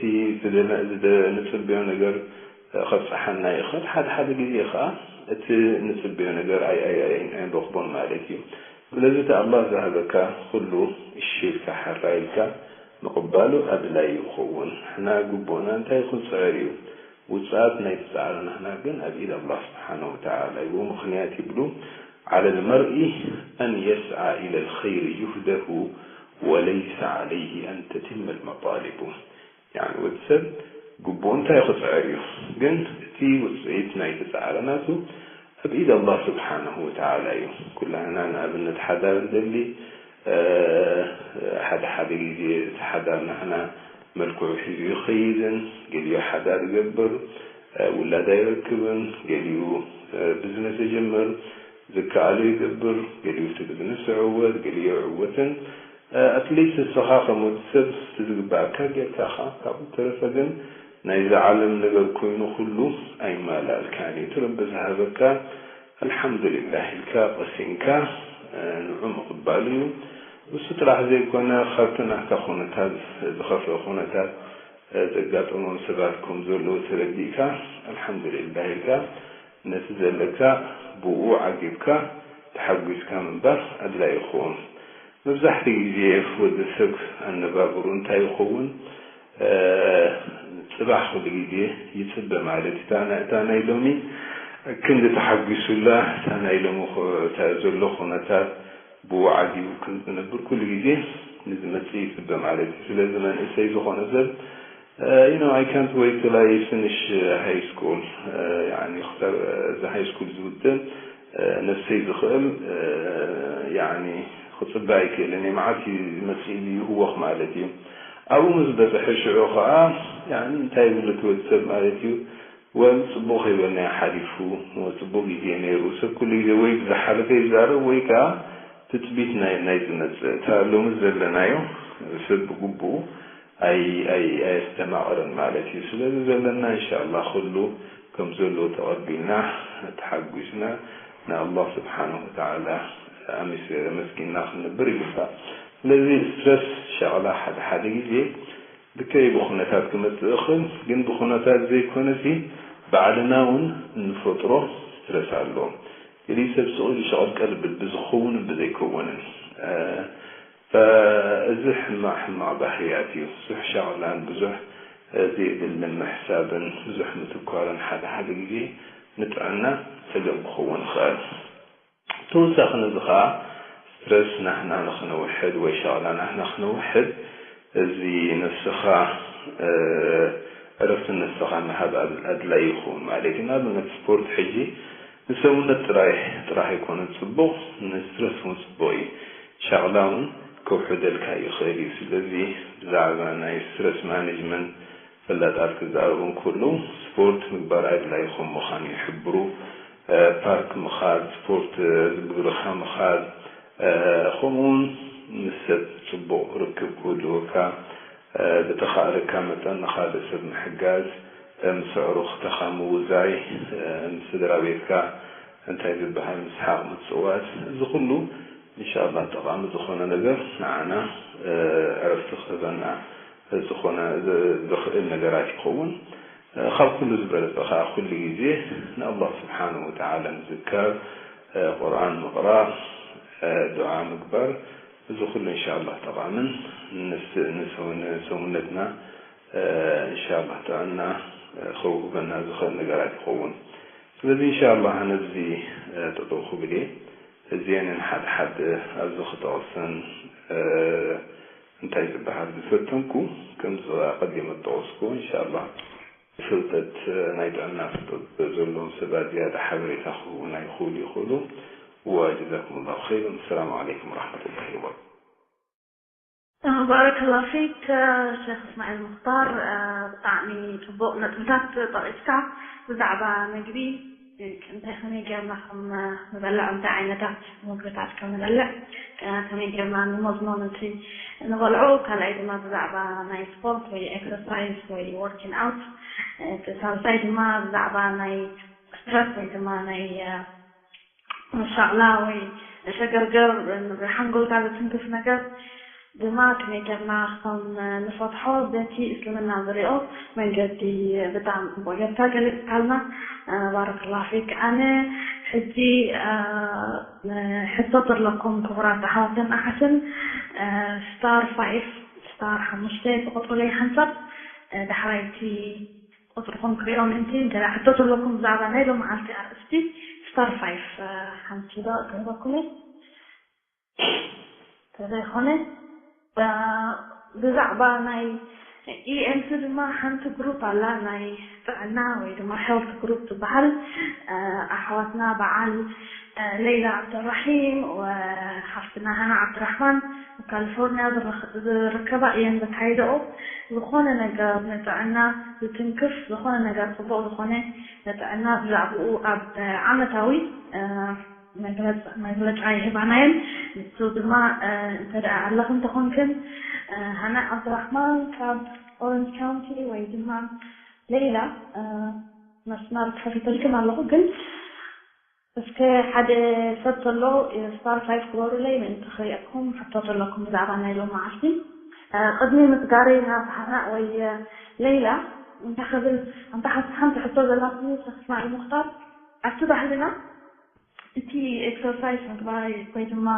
ንፅበዮ ነገር ከብፀሓና ይኽእል ሓደ ሓደ ግዜ ኸዓ እቲ ንፅበዮ ነገር ኣይንረኽቦን ማለት እዩ ስለዚ እቲ ኣላህ ዝሃበካ ኩሉ እሺ ኢልካ ሓራ ኢልካ ምቕባሉ ኣድላይ ይኸውን። ንሕና ግቡእና እንታይ ይኹን ጽዕር እዩ። ውጽኣት ናይቲ ጻዕሪ ንሕና ግን ኣብ ኢድ ኣላህ ስብሓነሁ ወተዓላ እዩ። ምኽንያት ይብሉ على المرء أن يسعى إلى الخير جهده وليس عليه أن تتم المطالب። ያኒ ወዲ ሰብ ግቡኡ እንታይ ክፅዕር እዩ ግን እቲ ውፅኢት ናይቲ ፃዕሪ ናቱ ኣብ ኢድ ኣላህ ስብሓነሁ ወተዓላ እዩ ኩላህና ንኣብነት ሓዳር ንደሊ ሓደ ሓደ ግዜ እቲ ሓዳር ናህና መልክዑ ሒዙ ይኸይድን ገሊኡ ሓዳር ይገብር ውላድ ኣይረክብን ገሊኡ ብዝነስ ይጅምር ዝከኣሎ ይገብር ገሊኡ እቲ ብዝነስ ይዕወት ገሊኡ ይዕወትን ኣትሊስት ንስኻ ከም ወዲ ሰብ እቲ ዝግበኣካ ጌርካ ኢኻ። ካብኡ ዝተረፈ ግን ናይዛ ዓለም ነገር ኮይኑ ኩሉ ኣይማልኣልካን እዩ። እቲ ረቢ ዝሃበካ ኣልሓምዱሊላህ ኢልካ ቀሲንካ ንዑ ምቕባል እዩ። እሱ ጥራሕ ዘይኮነ ካብቲ ናትካ ኩነታት ዝኸፍአ ኩነታት ዘጋጠሞም ሰባት ከም ዘለዉ ተረዲእካ ኣልሓምዱሊላህ ኢልካ ነቲ ዘለካ ብኡ ዓጊብካ ተሓጒስካ ምንባር ኣድላይ ይኸውን። መብዛሕትኡ ግዜ ወዲ ሰብ ኣነባብርኡ እንታይ ይኸውን? ጽባሕ ኩሉ ግዜ ይጽበ ማለት እዩ። እታ ናይ ሎሚ ክንዲ ተሓጒሱላ እታ ናይ ሎሚ ዘሎ ኩነታት ብኡ ዓጊቡ ከም ዝነብር ኩሉ ግዜ ንዝመጽእ ይጽበ ማለት እዩ። ስለዚ መንእሰይ ዝኾነ ሰብ you know I can't wait till I finish high school يعني ክሳብ እዚ high school ዝውድእ ነብሰይ ዝኽእል يعني ክጽበ ኣይክእልን እየ። መዓስ እዩ ዝመጽእ ኢሉ ይህወኽ ማለት እዩ። ኣብኡ ምስ በጽሐ ሽዑ ኸዓ يعني እንታይ ይብሉ እቲ ወዲ ሰብ ማለት እዩ ወል ጽቡቕ ከይበልናዮ ሓሊፉ፣ ጽቡቕ ግዜ ነይሩ። ሰብ ኩሉ ግዜ ወይ ብዝሓለፈ ይዛረብ ወይ ከኣ ትጽቢት ናይ ናይ ዝመጽእ። እታ ሎሚ ዘለናዮ ሰብ ብግቡኡ ኣይ ኣይ ኣየስተማቕርን ማለት እዩ። ስለዚ ዘለና ኢንሻኣላህ ኩሉ ከም ዘሎ ተቐቢልና ተሓጒስና ንኣላህ ስብሓነሁ ወተዓላ ኣመስጊንና ክንነብር ይግባእ። ስለዚ ስትረስ ሸቕላ ሓደ ሓደ ግዜ ልክዕ እዩ ብኹነታት ክመጽእ ይኽእል፣ ግን ብኹነታት ዘይኮነሲ ባዕልና እውን እንፈጥሮ ስትረስ ኣሎ። ገሊኡ ሰብ ስቕ ኢሉ ሸቐልቀል ይብል ብዝኸውንን ብዘይከውንን። እዚ ሕማቕ ሕማቕ ባህርያት እዩ። ብዙሕ ሸቕላን ብዙሕ ዘየድሊ ምሕሳብን ብዙሕ ምትኳርን ሓደ ሓደ ግዜ ንጥዕና ጸገም ክኸውን ይኽእል። ተወሳኺ ነዚ ኸዓ ስትረስ ናህና ንኽነውሕድ ወይ ሸቕላ ናህና ክነውሕድ እዚ ነብስኻ ዕረፍቲ ነብስኻ ምሃብ ኣድላይ ይኸውን ማለት እዩ። ንኣብነት ስፖርት ሕጂ ንሰውነት ጥራይ ጥራሕ ኣይኮነን ጽቡቕ፣ ንስትረስ እውን ጽቡቕ እዩ። ሸቕላ እውን ከውሕደልካ ይኽእል እዩ። ስለዚ ብዛዕባ ናይ ስትረስ ማኔጅመንት ፈላጣት ክዛረቡ እንከለዉ ስፖርት ምግባር ኣድላይ ከም ምዃኑ ይሕብሩ። ፓርክ ምኻድ፣ ስፖርት ዝግብርኻ ምኻድ፣ ከምኡውን ምስ ሰብ ጽቡቕ ርክብ ክህልወካ ብተኻእለካ መጠን ንኻልእ ሰብ ምሕጋዝ፣ ምስ ኣዕሩኽትኻ ምውዛይ፣ ምስ ስድራ ቤትካ እንታይ ዝበሃል ምስሓቕ ምጽዋት፣ እዚ ኩሉ እንሻላ ጠቓሚ ዝኾነ ነገር ንዓና ዕረፍቲ ክህበና ዝኾነ ዝኽእል ነገራት ይኸውን። ካብ ኩሉ ዝበለጸ ኸዓ ኩሉ ግዜ ንኣላህ ስብሓንሁ ወተዓላ ምዝካር፣ ቁርኣን ምቕራእ፣ ዱዓ ምግባር፣ እዚ ኩሉ እንሻላ ጠቓምን ንሰውነትና እንሻላ ጥዕና ከውህበና ዝኽእል ነገራት ይኸውን። ስለዚ እንሻላ ኣነ ኣብዚ ጠጠው ክብል እየ። እዚአንን ሓደ ሓደ ኣብዚ ክጠቕሰን እንታይ ዝበሃል ዝፈተንኩ፣ ከምዚ ኣቐዲመ ዝጠቐስኩ እንሻላ ፍልጠት ናይ ጥዕና ፍልጠት ዘለዎም ሰባት ዝያዳ ሓበሬታ ክህቡና ይኽእሉ ይኽእሉ። وجزاكم الله خيرا. السلام عليكم ورحمة الله وبركاته. ባረከላ ፊክ ሸክ እስማዒል ሙክታር፣ ብጣዕሚ ፅቡቅ ነጥብታት ጠቂስካ። ብዛዕባ ምግቢ እንታይ ከመይ ጌርና ከም ንበልዕ፣ እንታይ ዓይነታት ምግብታት ከም ንበልዕ፣ ከመይ ጌርና ንመዝኖ ነቲ ንበልዖ፣ ካልኣይ ድማ ብዛዕባ ናይ ስፖርት ወይ ኤክሰርሳይዝ ወይ ወርኪን ኣውት፣ እቲ ሳልሳይ ድማ ብዛዕባ ናይ ስትረስ ወይ ድማ ናይ ሻቕላ ወይ ሸገርገር ሓንጎልካ ዘትንክፍ ነገር ድማ ከመይ ጌርና ከም ንፈትሖ በቲ እስልምና ዝሪኦ መንገዲ ብጣዕሚ ጽቡቕ ጌርካ ገሊጽካልና። ባረከላሁ ፊክ። ኣነ ሕጂ ሕቶ ዘለኩም ክቡራት ኣሕዋትን ኣሓትን፣ ስታር ፋይፍ፣ ስታር ሓሙሽተ ትቆጽሩለይ ሓንሳብ፣ ዳሕራይቲ ቁጽርኹም ክሪኦ ምእንቲ እንተ ሕቶ ዘለኩም ብዛዕባ ናይ ሎመዓልቲ ኣርእስቲ ስታር ፋይፍ ሓንቲ ዶ ክህበኩም እየ። ተዘይኮነ ብዛዕባ ናይ ኢኤምሲ ድማ ሓንቲ ግሩፕ ኣላ፣ ናይ ጥዕና ወይ ድማ ሄልት ግሩፕ ትበሃል። ኣሕዋትና በዓል ሌይላ ዓብደራሒም ወሓፍትና ሃና ዓብድራሕማን ኣብ ካሊፎርኒያ ዝረኸ- ዝርከባ እየን ዘካይደኦ። ዝኾነ ነገር ንጥዕና ዝትንክፍ፣ ዝኾነ ነገር ጽቡቕ ዝኾነ ንጥዕና ብዛዕባኡ ኣብ ዓመታዊ መግለጽ- መግለጫ ይህባና እየን። ንሱ ድማ እንተ ደኣ ኣለኽን ተኾንክን፣ ሃና ዓብድራሕማን ካብ ኦረንጅ ካውንቲ ወይ ድማ ሌይላ መስመር ከፊተልክን ኣለኹ፣ ግን እስከ ሓደ ሰብ ተሎ ስታር ፋይፍ ግበሩለይ ምእንቲ ክሪአኩም ሕቶ ተለኩም ብዛዕባ ናይ ሎም መዓልቲ። ቅድሚ ምስጋረይ ናብ ሃና ወይ ሌይላ እንታይ ክብል፣ ኣንታ ሓንቲ ሓንቲ ሕቶ ዘላትኒ ሸኽ እስማዒል ሙኽታር፣ ኣብቲ ባህልና እቲ ኤክሰርሳይዝ ምግባር ወይ ድማ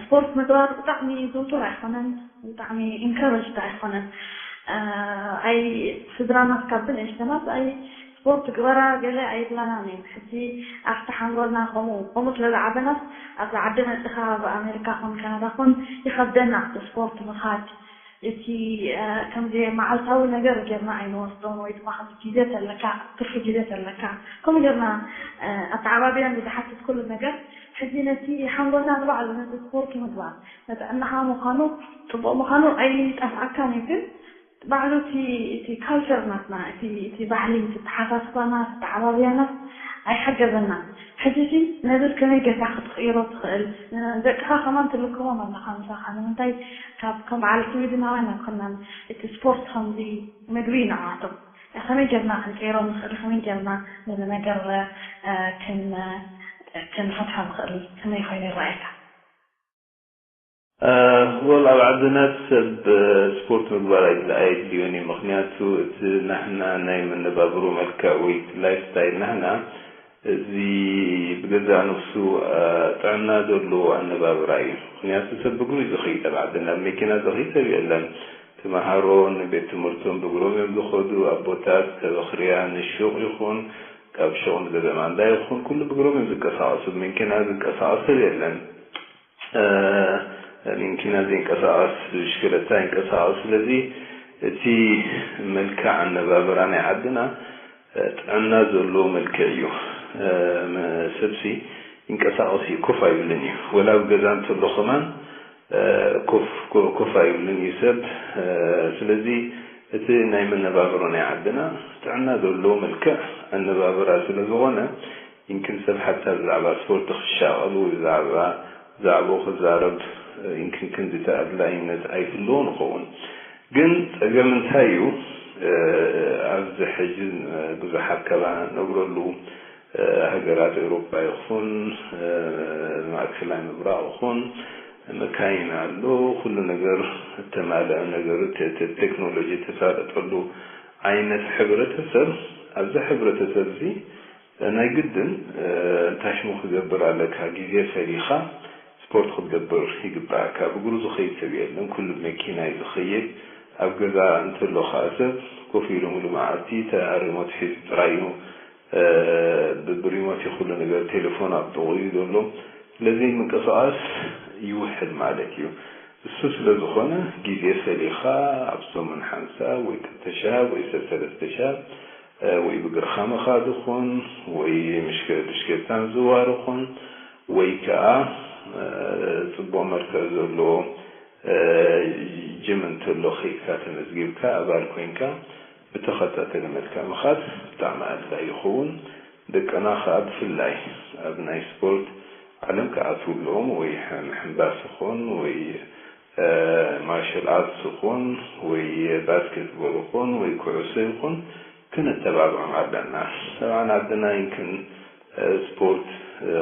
ስፖርት ምግባር ብጣዕሚ ዝውቱር ኣይኮነን፣ ብጣዕሚ ኢንከረጅድ ኣይኮነን። ኣይ ስድራና ካብ ብንእሽተናት ኣይ ስፖርት ግበራ ገለ ኣይብላናን እየን። ሕጂ ኣብቲ ሓንጎልና ከምኡ ከምኡ ስለ ዝዓበናስ ኣብዚ ዓዲ መፂኻ ኣብ ኣሜሪካ ኮን ካናዳ ኮን ይኸብደና እቲ ስፖርት ምኻድ። እቲ ከምዚ መዓልታዊ ነገር ጌርና ኣይንወስዶን ወይ ድማ ከምዚ ግዜ ተለካ ትርፊ ግዜ ተለካ ከምኡ ጌርና ኣተዓባቢያን ዝሓትት ኩሉ ነገር ሕጂ ነቲ ሓንጎልና ንባዕሉ ነቲ ስፖርት ምግባር ንጥዕናኻ ምዃኑ ጽቡቕ ምዃኑ ኣይጠፍኣካን እዩ ግን ባዕሉ እቲ እቲ ካልቸር ናትና እቲ እቲ ባህሊ እቲ ተሓሳስባና ተተዓባብያና ኣይሓገዘናን። ሕጂ ሲ ነዚ ከመይ ጌርካ ክትቕይሮ ትኽእል? ደቅኻ ከማን ትልክቦም ኣለኻ ምሳኻ ንምንታይ ካብ ከም በዓል ስዊድናውያን ኣይኮናን እቲ ስፖርት ከምዚ ምግቢ እዩ ንዓቶም። ከመይ ጌርና ክንቀይሮ ንኽእል? ከመይ ጌርና ነዚ ነገር ክን ክንፈትሖ ንኽእል? ከመይ ኮይኑ ይረኣየካ? ወል ኣብ ዓድና ሰብ ስፖርት ምግባር ኣየድልዮን እዩ። ምኽንያቱ እቲ ናህና ናይ መነባብሮ መልክዕ ወይ እቲ ላይፍ ስታይል ናህና እዚ ብገዛእ ነፍሱ ጥዕና ዘለዎ ኣነባብራ እዩ። ምኽንያቱ ሰብ ብእግሩ እዩ ዝኸይድ ኣብ ዓድና። ብመኪና ዝኸይድ ሰብ የለን። ተምሃሮ ንቤት ትምህርቶም ብእግሮም እዮም ዝኸዱ። ኣቦታት ከበኽርያ ንሹቕ ይኹን ካብ ሹቕ ንገዛ ማንዳ ይኹን ኩሉ ብእግሮም እዮም ዝንቀሳቐሱ። ብመኪና ዝንቀሳቐስ ሰብ የለን። ሚንኪና ዘይንቀሳቐስ ብሽክለታ ይንቀሳቐስ። ስለዚ እቲ መልክዕ ኣነባብራ ናይ ዓድና ጥዕና ዘለዎ መልክዕ እዩ። ሰብሲ ይንቀሳቐስ እዩ፣ ኮፍ ኣይብልን እዩ። ወላ ኣብ ገዛ እንተሎ ከማን ኮፍ ኣይብልን እዩ ሰብ። ስለዚ እቲ ናይ መነባብሮ ናይ ዓድና ጥዕና ዘለዎ መልክዕ ኣነባብራ ስለ ዝኾነ ይንክን ሰብ ሓታ ብዛዕባ ስፖርት ክሻቐል ወይ ብዛዕባ ዛዕባኡ ክዛረብ ይንክን ክንዲ ተኣድላይነት ኣይህልዎን ይኸውን። ግን ጸገም እንታይ እዩ? ኣብዚ ሕጂ ብዙሓት ካባና ንነብረሉ ሃገራት ኤውሮጳ ይኹን ማእከላይ ምብራቕ ይኹን መካይን ኣሎ፣ ኩሉ ነገር እተማልአ ነገር፣ ቴክኖሎጂ እተሳለጠሉ ዓይነት ሕብረተሰብ፣ ኣብዚ ሕብረተሰብ እዚ ናይ ግድን እንታይ ሽሙ ክገብር ኣለካ፣ ግዜ ፈሊኻ ስፖርት ክትገብር ይግባእካ። ብእግሩ ዝኸይድ ሰብ የለን፣ ኩሉ ብመኪና እዩ ዝኸይድ። ኣብ ገዛ እንተሎ ከኣ ሰብ ኮፍ ኢሉ ሙሉ መዓልቲ ተሪሞት ሒዙ ጥራይ እዩ፣ ብሪሞት እዩ ኩሉ ነገር፣ ቴሌፎን ኣብ ጥቕኡ እዩ ዘሎ። ስለዚ ምንቅስቓስ ይውሕድ ማለት እዩ። እሱ ስለ ዝኾነ ግዜ ፈሊኻ ኣብ ሰሙን ሓንሳብ ወይ ክልተ ሻብ ወይ ሰለስተ ሻብ ወይ ብእግርኻ ምኻድ ይኹን ወይ ብሽክለታ ምዝዋር ይኹን ወይ ከኣ ጽቡቕ መልክዕ ዘለዎ ጅም እንተሎ ከይድካ ተመዝጊብካ ኣባል ኮይንካ ብተኸታተሊ መልክዕ ምኻድ ብጣዕሚ ኣድላይ ይኸውን። ደቅና ከኣ ብፍላይ ኣብ ናይ ስፖርት ዓለም ክኣትዉ ኣለዎም ወይ ምሕንባስ ይኹን ወይ ማርሻል ኣርትስ ይኹን ወይ ባስኬትቦል ይኹን ወይ ኩዕሶ ይኹን ክነተባብዖም ኣለና። ሰብኣን ዓድና ይንክን ስፖርት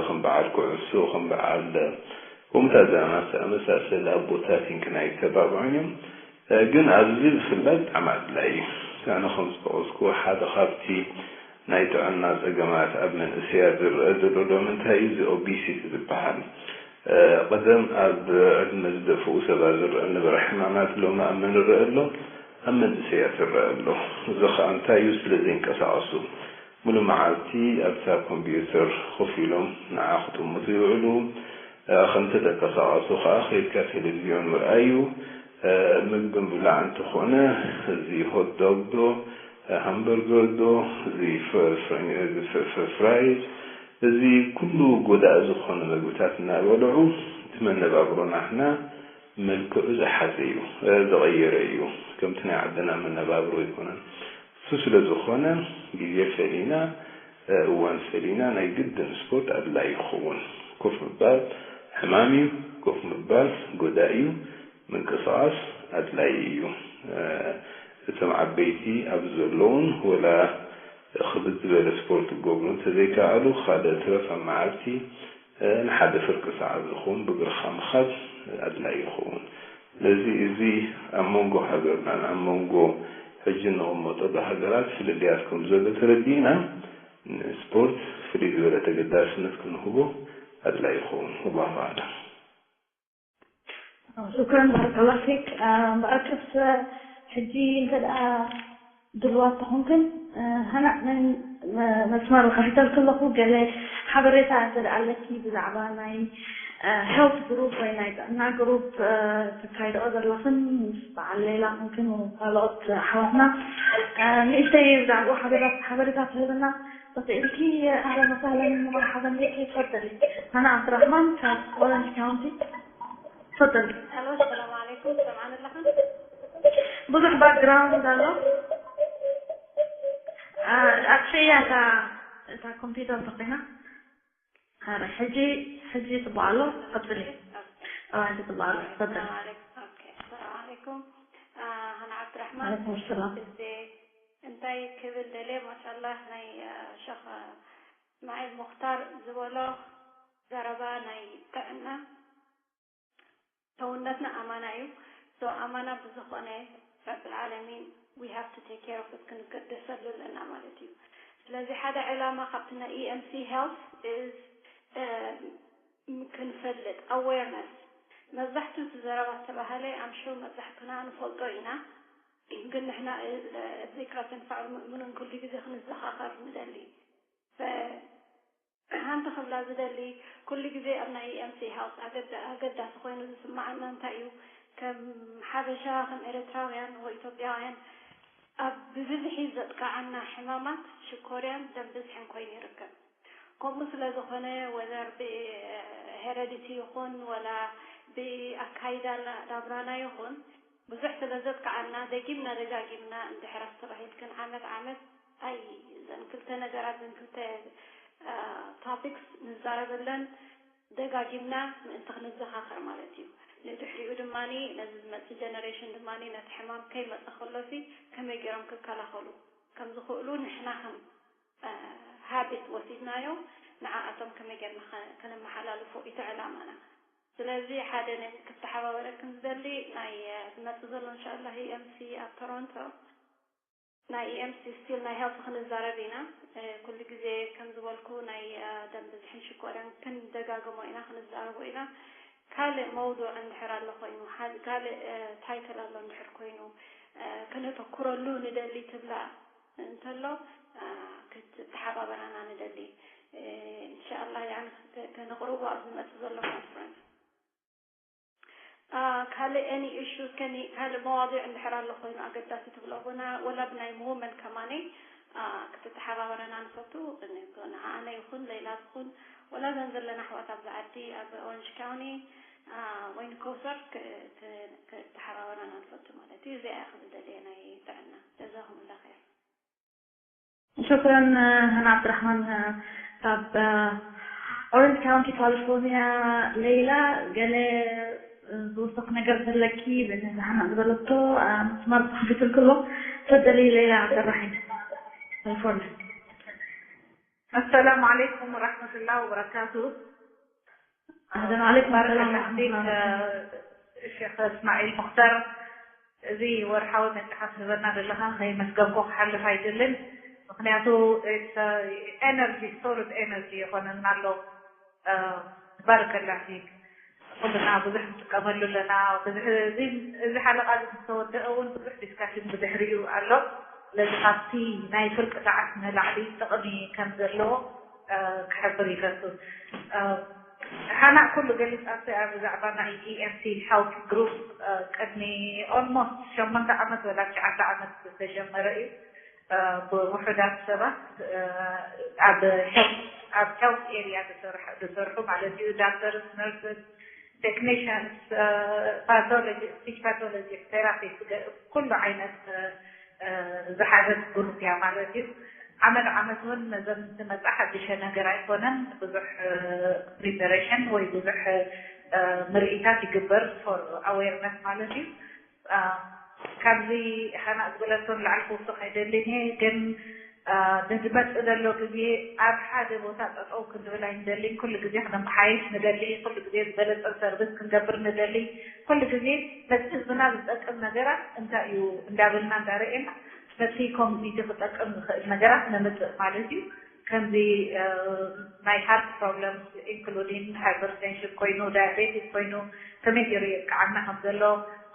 ከም በዓል ኩዕሶ ከም በዓል ከምኡታት ዝኣመሳሰለ ኣቦታት ይንክን ኣይተባብዑን እዮም። ግን ኣብዚ ብፍላይ ብጣዕሚ ኣድላይ እዩ። ኣነ ከም ዝጠቐስኩ ሓደ ካብቲ ናይ ጥዕና ጸገማት ኣብ መንእሰያት ዝረአ ዘሎ ሎሚ እንታይ እዩ? እዚ ኦቢሲቲ ዝበሃል ቀደም ኣብ ዕድመ ዝደፍኡ ሰባት ዝረአ ዝነበረ ሕማማት ሎሚ ኣብ መን ይረአ ኣሎ? ኣብ መንእሰያት ይረአ ኣሎ። እዚ ኸኣ እንታይ እዩ? ስለ ዘይንቀሳቐሱ ሙሉ መዓልቲ ኣብታ ኮምፒውተር ኮፍ ኢሎም ንዓ ክጥምቱ ይውዕሉ። ከምቲ ተንቀሳቐሱ ኸኣ ከይድካ ቴሌቪዝዮን ምርኣይ እዩ። ምግቢ ምብላዕ እንተኾነ እዚ ሆት ዶግ ዶ፣ ሃምበርገር ዶ፣ እዚ ፍራይዝ፣ እዚ ኩሉ ጎዳኢ ዝኾኑ ምግብታት እናበልዑ እቲ መነባብሮ ናትና መልክዑ ዝሓዘ እዩ፣ ዝቐየረ እዩ። ከምቲ ናይ ዓድና መነባብሮ ኣይኮነን። እሱ ስለ ዝኾነ ግዜ ፈሊና፣ እዋን ፈሊና ናይ ግድን ስፖርት ኣድላይ ይኸውን። ኮፍ ምባል ሕማም እዩ፣ ኮፍ ምባል ጎዳኢ እዩ። ምንቅስቓስ ኣድላዪ እዩ። እቶም ዓበይቲ ኣብዚ ዘለዉን ወላ ክብድ ዝበለ ስፖርት ክገብሩ እንተዘይከኣሉ፣ ካልእ ትረፍ ኣብ መዓልቲ ንሓደ ፍርቂ ሰዓት ዝኸውን ብእግርኻ ምኻድ ኣድላዪ ይኸውን። ስለዚ እዚ ኣብ መንጎ ሃገርናን ኣብ መንጎ ሕጂ እንቕመጠሉ ሃገራት ፍልልያት ከም ዘሎ ተረዲእና፣ ንስፖርት ፍልይ ዝበለ ተገዳስነት ክንህቦ ኣድላዪ ይኸውን። ወላሁ ኣዕለም። ሽኩረን ባረከላሁ ፊክ። እምበኣርከስ ሕጂ እንተ ደኣ ድልዋት ተኾንክን ሃና ናይ መስመር ከሕተልኪ ኣለኹ። ገለ ሓበሬታ እንተ ደኣ ኣለኪ ብዛዕባ ናይ ሄልት ግሩፕ ወይ ናይ ጥዕና ግሩፕ ተካይድኦ ዘለኽን ምስ በዓል ሌላ ኮንክን ካልኦት ኣሕዋትና ንእሽተይ ብዛዕባኡ ሓበሬታ ትህብና ተኽእልኪ። ኣህለን ወሳህለን መርሓበን ቢኪ። ትፈደሊ። ሃና ዓብድራሕማን ካብ ኦረንጅ ካውንቲ። ትፈደሊ። ሄሎ ሰላም ዓለይኩም ትሰምዓኒ ኣለኻ? ብዙሕ ባክግራውንድ ኣሎ። ኣጥፍእያ እታ እታ ኮምፒውተር ተኾይና። ሕጂ ሕጂ ጽቡቕ ኣሎ። ቀጽሊ። ኣዋ ሕጂ ጽቡቕ ኣሎ። ትፈደሊ። ሰላም ዓለይኩም። ሃና ዓብድራሕማን። ዓለይኩም ሰላም። እንታይ ክብል ደልየ ማሻላህ ናይ ሸኽ እስማዒል ሙኽታር ዝበሎ ዘረባ ናይ ጥዕና ሰውነትና ኣማና እዩ። So ኣማና ብዝኾነ ረብል ዓለሚን we have to take care of it ክንገደሰሉ ኣለና ማለት እዩ። ስለዚ ሓደ ዕላማ ካብቲ ናይ EMC health is ክንፈልጥ awareness መብዛሕትኡ እቲ ዘረባ ዝተባህለ I'm sure መብዛሕትና ንፈልጦ ኢና። ግን ንሕና ذكرى تنفع المؤمنين ኩሉ ግዜ ክንዘኻኸር ንደሊ። ሓንቲ ክብላ ዝደሊ ኩሉ ግዜ ኣብ ናይ EMC health ኣገዳሲ ኮይኑ ዝስምዓና እንታይ እዩ ከም ሓበሻ ከም ኤርትራውያን ወይ ኢትዮጵያውያን ኣብ ብብዝሒ ዘጥቅዓና ሕማማት ሽኮርያን ደም ብዝሕን ኮይኑ ይርከብ። ከምኡ ስለ ዝኾነ whether ብ heredity ይኹን ወላ ብኣካይዳ ናብራና ይኹን ብዙሕ ስለ ዘጥቅዓና ደጊምና ደጋጊምና እንድሕር ኣስተባሂልክን ዓመት ዓመት ኣይ እዘን ክልተ ነገራት እዘን ክልተ topics ንዛረበለን ደጋጊምና ምእንቲ ክንዘኻኸር ማለት እዩ። ንድሕሪኡ ድማ ነዚ ዝመጽእ ጀነሬሽን ድማ ነቲ ሕማም ከይመጸ ከሎሲ ከመይ ገይሮም ክከላኸሉ ከም ዝኽእሉ ንሕና ከም ሃቢት ወሲድናዮ ንዓኣቶም ከመይ ጌርና ከ- ከነመሓላልፎ እቲ ዕላማና። ስለዚ ሓደ ነዚ ክተሓባበረክን ዝደሊ ናይ ዝመጽእ ዘሎ እንሻላ ኢኤምሲ ኣብ ቶሮንቶ ናይ ኢኤምሲ ስቲል ናይ ሄልት ክንዛረብ ኢና። ኩሉ ግዜ ከም ዝበልኩ ናይ ደም ብዝሕን ሽኮርን ክንደጋግሞ ኢና ክንዛረቦ ኢና። ካልእ መውዱዕ እንድሕር ኣሎ ኮይኑ ካልእ ታይትል ኣሎ እንድሕር ኮይኑ ክነተኩረሉ ንደሊ ትብላ እንተሎ ክትተሓባበራና ንደሊ። እንሻላ ያን ከነቕርቦ ኣብ ዝመፅእ ዘሎ ኮንፈረንስ። ካልእ any issues ከኒ ካልእ መዋዲዕ እንድሕር ኣሎ ኮይኑ ኣገዳሲ ትብሎ ቡና ወላ ብናይ ምውመን ከማኒ ክትተሓባበረና ንፈቱ። ንዓኣነ ይኹን ሌላ ዝኹን ወላ ዘን ዘለና ኣሕዋት ኣብዚ ዓዲ ኣብ ኦረንጅ ካውኒ ወይ ንከውሰር ክትተሓባበረና ንፈቱ ማለት እዩ። እዚኣ ክዝደልየ ናይ ጥዕና ጀዛኹም ላ ር። ሽክረን። ሃና ዓብድራሕማን ካብ ኦረንጅ ካውንቲ ካሊፎርኒያ። ሌላ ገለ ዝወሰኽ ነገር ዘለኪ ብነዚ ሃና ዝበለቶ መስመር ተኸፊትልክሎ ተደሊ ሌላ ሰራሒ ካሊፎርኒያ። السلام عليكم ورحمة الله وبركاته. ኣህለን ዓለይኩም ሰላም ፊክ ሸክ እስማዒል ሙክተር። እዚ ወርሓዊ መጽሓፍ ህበና ዘለኻ ከይመስገንኩ ክሓልፍ ኣይደልን። ምክንያቱ ኤነርጂ ስቶርድ ኤነርጂ የኾነና ኣሎ። ባረከላ ፊክ። ኩልና ብዙሕ ንጥቀመሉ ኣለና። እዚ ሓለቓ እዚ ምስ ተወደአ እውን ብዙሕ ዲስካሽን ብድሕሪኡ ኣሎ። ስለዚ ካብቲ ናይ ፍርቂ ሰዓት ንላዕሊ ጥቕሚ ከም ዘለዎ ክሕብር ይፈቱ። ሓና ኩሉ ገሊፃቶ እያ ብዛዕባ ናይ ኢኤምሲ ሄልት ግሩፕ። ቅድሚ ኦልሞስት ሸሞንተ ዓመት ወላ ትሽዓተ ዓመት ዝተጀመረ እዩ። ብውሑዳት ሰባት ኣብ ሄልት ኣብ ሄልት ኤሪያ ዝሰርሑ ማለት እዩ። ዳክተርስ፣ ነርስስ፣ ቴክኒሽንስ፣ ፓቶሎጂ፣ ስፒች ፓቶሎጂ፣ ቴራፒስት፣ ኩሉ ዓይነት ዝሓዘት ግሩፕ እያ ማለት እዩ። ዓመት ዓመት እውን ነዘን ዝመፃ ሓድሸ ነገር ኣይኮነን። ብዙሕ ፕሪፓሬሽን ወይ ብዙሕ ምርኢታት ይግበር ፎር ኣዌርነስ ማለት እዩ። ካብዚ ሃና ዝበለቶ ንላዕሊ ክውስኽ ኣይደልን እየ፣ ግን ንዝመፅእ ዘሎ ግዜ ኣብ ሓደ ቦታ ጠጠው ክንብል ኣይንደልን። ኩሉ ግዜ ክነመሓየሽ ንደሊ፣ ኩሉ ግዜ ዝበለፀ ሰርቪስ ክንገብር ንደሊ፣ ኩሉ ግዜ ነቲ ህዝብና ዝጠቅም ነገራት እንታይ እዩ እንዳበልና እንዳረኤና ነቲ ኮሚኒቲ ክጠቅም ዝኽእል ነገራት ነምፅእ ማለት እዩ። ከምዚ ናይ ሃርት ፕሮብለምስ ኢንክሉዲንግ ሃይፐርቴንሽን ኮይኑ ዳያቤቲስ ኮይኑ ከመይ ገይሩ የጥቅዓና ከም ዘሎ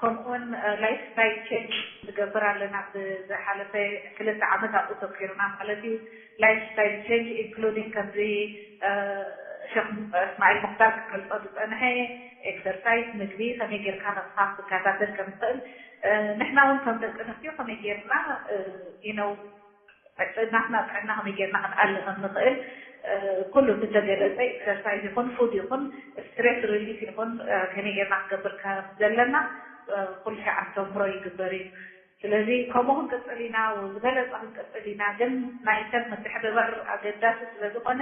ከምኡውን ላይፍ ስታይል ቼንጅ ንገብር ኣለና። ብዝሓለፈ ክልተ ዓመት ኣብኡ ተኪርና ማለት እዩ። ላይፍ ስታይል ቼንጅ ኢንክሉዲንግ ከምዚ ሸክ እስማዒል ሙክታር ክገልፆ ዝፀንሐ ኤክሰርሳይዝ፣ ምግቢ ከመይ ጌርካ ራስኻ ክትከታተል ከም ትኽእል ንሕና እውን ከም ደቂ ኣንስትዮ ከመይ ጌርና ኢነው ናትና ጥዕና ከመይ ጌርና ክንኣሊ ከም ንኽእል ኩሉ ዝተገለፀ ኤክሰርሳይዝ ይኹን ፉድ ይኹን ስትሬስ ሪሊፍ ይኹን ከመይ ጌርና ክገብር ከም ዘለና ኩሉ ሻዕ ኣስተምህሮ ይግበር እዩ። ስለዚ ከምኡ ክንቅፅል ኢና፣ ዝበለፀ ክንቅፅል ኢና። ግን ናይ ሰብ ምትሕብባር ኣገዳሲ ስለዝኾነ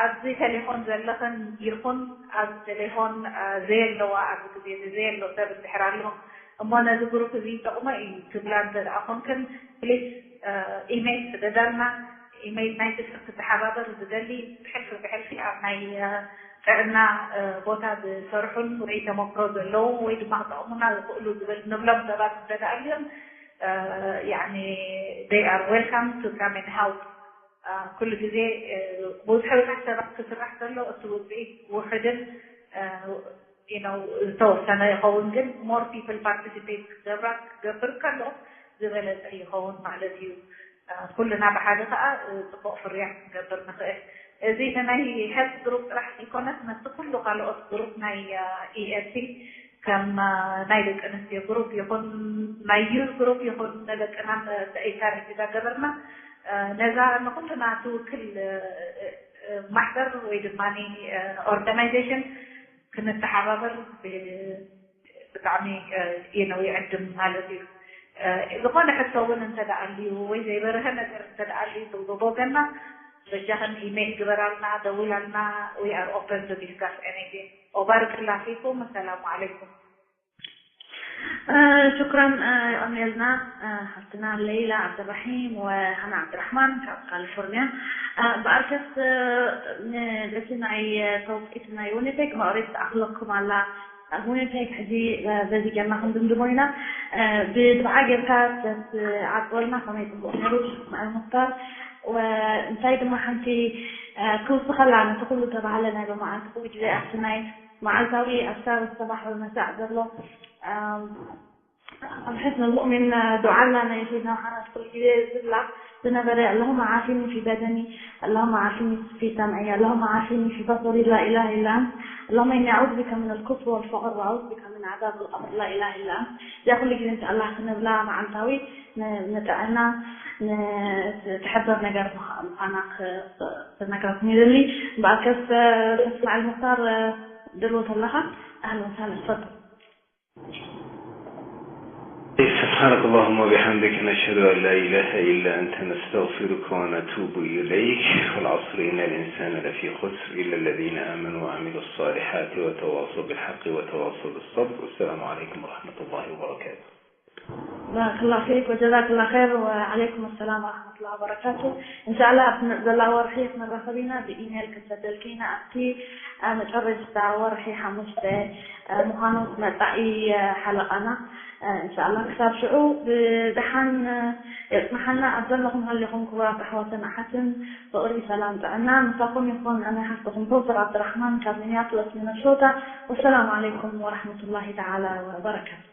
ኣብዚ ቴሌፎን ዘለኽን ይኹን ኣብዚ ቴሌፎን ዘየለዋ ኣብዚ ግዜ እዚ ዘየሎ ሰብ እንድሕር ኣሎ እሞ ነዚ ግሩፕ እዚ ይጠቕሞ እዩ ትብላ እንተ ደኣ ኮንክን ፕሊስ ኢሜይል ስደዳልና። ኢሜይል ናይቲ ሰብ ክተሓባበር ዝደሊ ብሕልፊ ብሕልፊ ኣብ ናይ ጥዕና ቦታ ዝሰርሑን ወይ ተመክሮ ዘለዎም ወይ ድማ ክጠቕሙና ዝኽእሉ ዝብል ንብሎም ሰባት እንተ ደኣ ኣልዮም ያኒ they are welcome to come and help። ኩሉ ግዜ ብዙሕ ብዙሕ ሰባት ክስራሕ ከሎ እቲ ውፅኢት ውሑድን you know ዝተወሰነ ይኸውን፣ ግን more people participate ክገብራ ክገብር ከሎ ዝበለፀ ይኸውን ማለት እዩ። ኩልና ብሓደ ከዓ ፅቡቕ ፍርያት ክንገብር ንኽእል። እዚ ንናይ ሄልት ግሩፕ ጥራሕ ዘይኮነስ ነቲ ኩሉ ካልኦት ግሩፕ ናይ ኢኤልቲ ከም ናይ ደቂ ኣንስትዮ ግሩፕ ይኹን ናይ ዩዝ ግሩፕ ይኹን ንደቅና ኤንካሬጅ እንዳገበርና ነዛ ንኩልና ትውክል ማሕበር ወይ ድማ ኦርጋናይዜሽን ክንተሓባበር ብጣዕሚ ነው ይዕድም ማለት እዩ። ዝኾነ ሕቶ እውን እንተ ደኣ ኣልዩ ወይ ዘይበርሀ ነገር እንተ ደኣ ኣልዩ ብወገንና በጃኽን ኢሜይል ግበራልና፣ ደውላልና። We are open to discuss anything. وبارك الله فيكم. السلام عليكم. ሽኩራን የቐንየልና ሓፍትና ሌይላ ዓብድራሒም ወሃና ዓብድራሕማን ካብ ካሊፎርኒያ። ብኣርከስ ነቲ ናይ ተውቂት ናይ ዊኒፔግ መቕሪት ትኣኽለኩም ኣላ። ዊኒፔግ ሕጂ በዚ ጌርና ክንድምድሞ ኢና። ብድብዓ ጌርካ ተትዓጽወልና ከመይ ጽቡቕ ነይሩ። ሽክ እስማዒል ሙክታር፣ እንታይ ድማ ሓንቲ ክውስኸላ ነቲ ኩሉ ተባህለ ናይ ሎማዓንቲ ኩሉ ግዜ ኣብቲ ናይ መዓልታዊ ኣስካር ሰባሕ ወመሳእ ዘሎ ኣብ ሕስን ሙእሚን ዱዓ ኣላ ናይ ሰይድና መሓመድ ኩሉ ግዜ ዝብላ ዝነበረ اللهم عافني في بدني اللهم عافني في سمعي اللهم عافني في بصري لا إله إلا أنت اللهم إني أعوذ بك من الكفر والفقر وأعوذ بك من عذاب القبر لا إله إلا أنت እዚኣ ኩሉ ግዜ እንሻ ኣላህ ክንብላ መዓልታዊ ንጥዕና ትሕብር ነገር ምዃና ክነግረኩም ይደሊ። እምበኣርከስ እስማዒል ሙክታር ድልዎ ተለኻ ኣህለን ወሳህለን ትፈቱ። سبحانك اللهم وبحمدك نشهد أن لا إله إلا أنت نستغفرك ونتوب إليك والعصر إن الإنسان لفي خسر إلا الذين آمنوا وعملوا الصالحات وتواصوا بالحق وتواصوا بالصبر والسلام عليكم ورحمة الله وبركاته. ባረከላሁ ፊክ ወጀዛከላሁ ኸይር። ወዓለይኩም ሰላም ወረሕመቱላሂ ወበረካቱ። እንሻላ ኣብ ትመፅእ ዘላ ወርሒ ክንራኸብ ኢና። ብኢሜይል ክንሰደልኪ ኢና ኣብቲ መጨረሽታ ወርሒ ሓሙሽተ ምዃኑ መፃኢ ሓለቓና። እንሻላ ክሳብ ሽዑ ብደሓን የፅንሓና። ኣብ ዘለኹም ሃሊኹም ክቡራት ኣሕዋትን ኣሓትን ፍቕሪ፣ ሰላም፣ ጥዕና ምሳኹም ይኹን። ኣነ ሓፍትኹም ፕሮፌሰር ዓብድራሕማን ካብ ሚኒያፖሊስ ሚነሶታ። ወሰላሙ ዓለይኩም ወረሕመቱላሂ ተዓላ ወበረካቱ።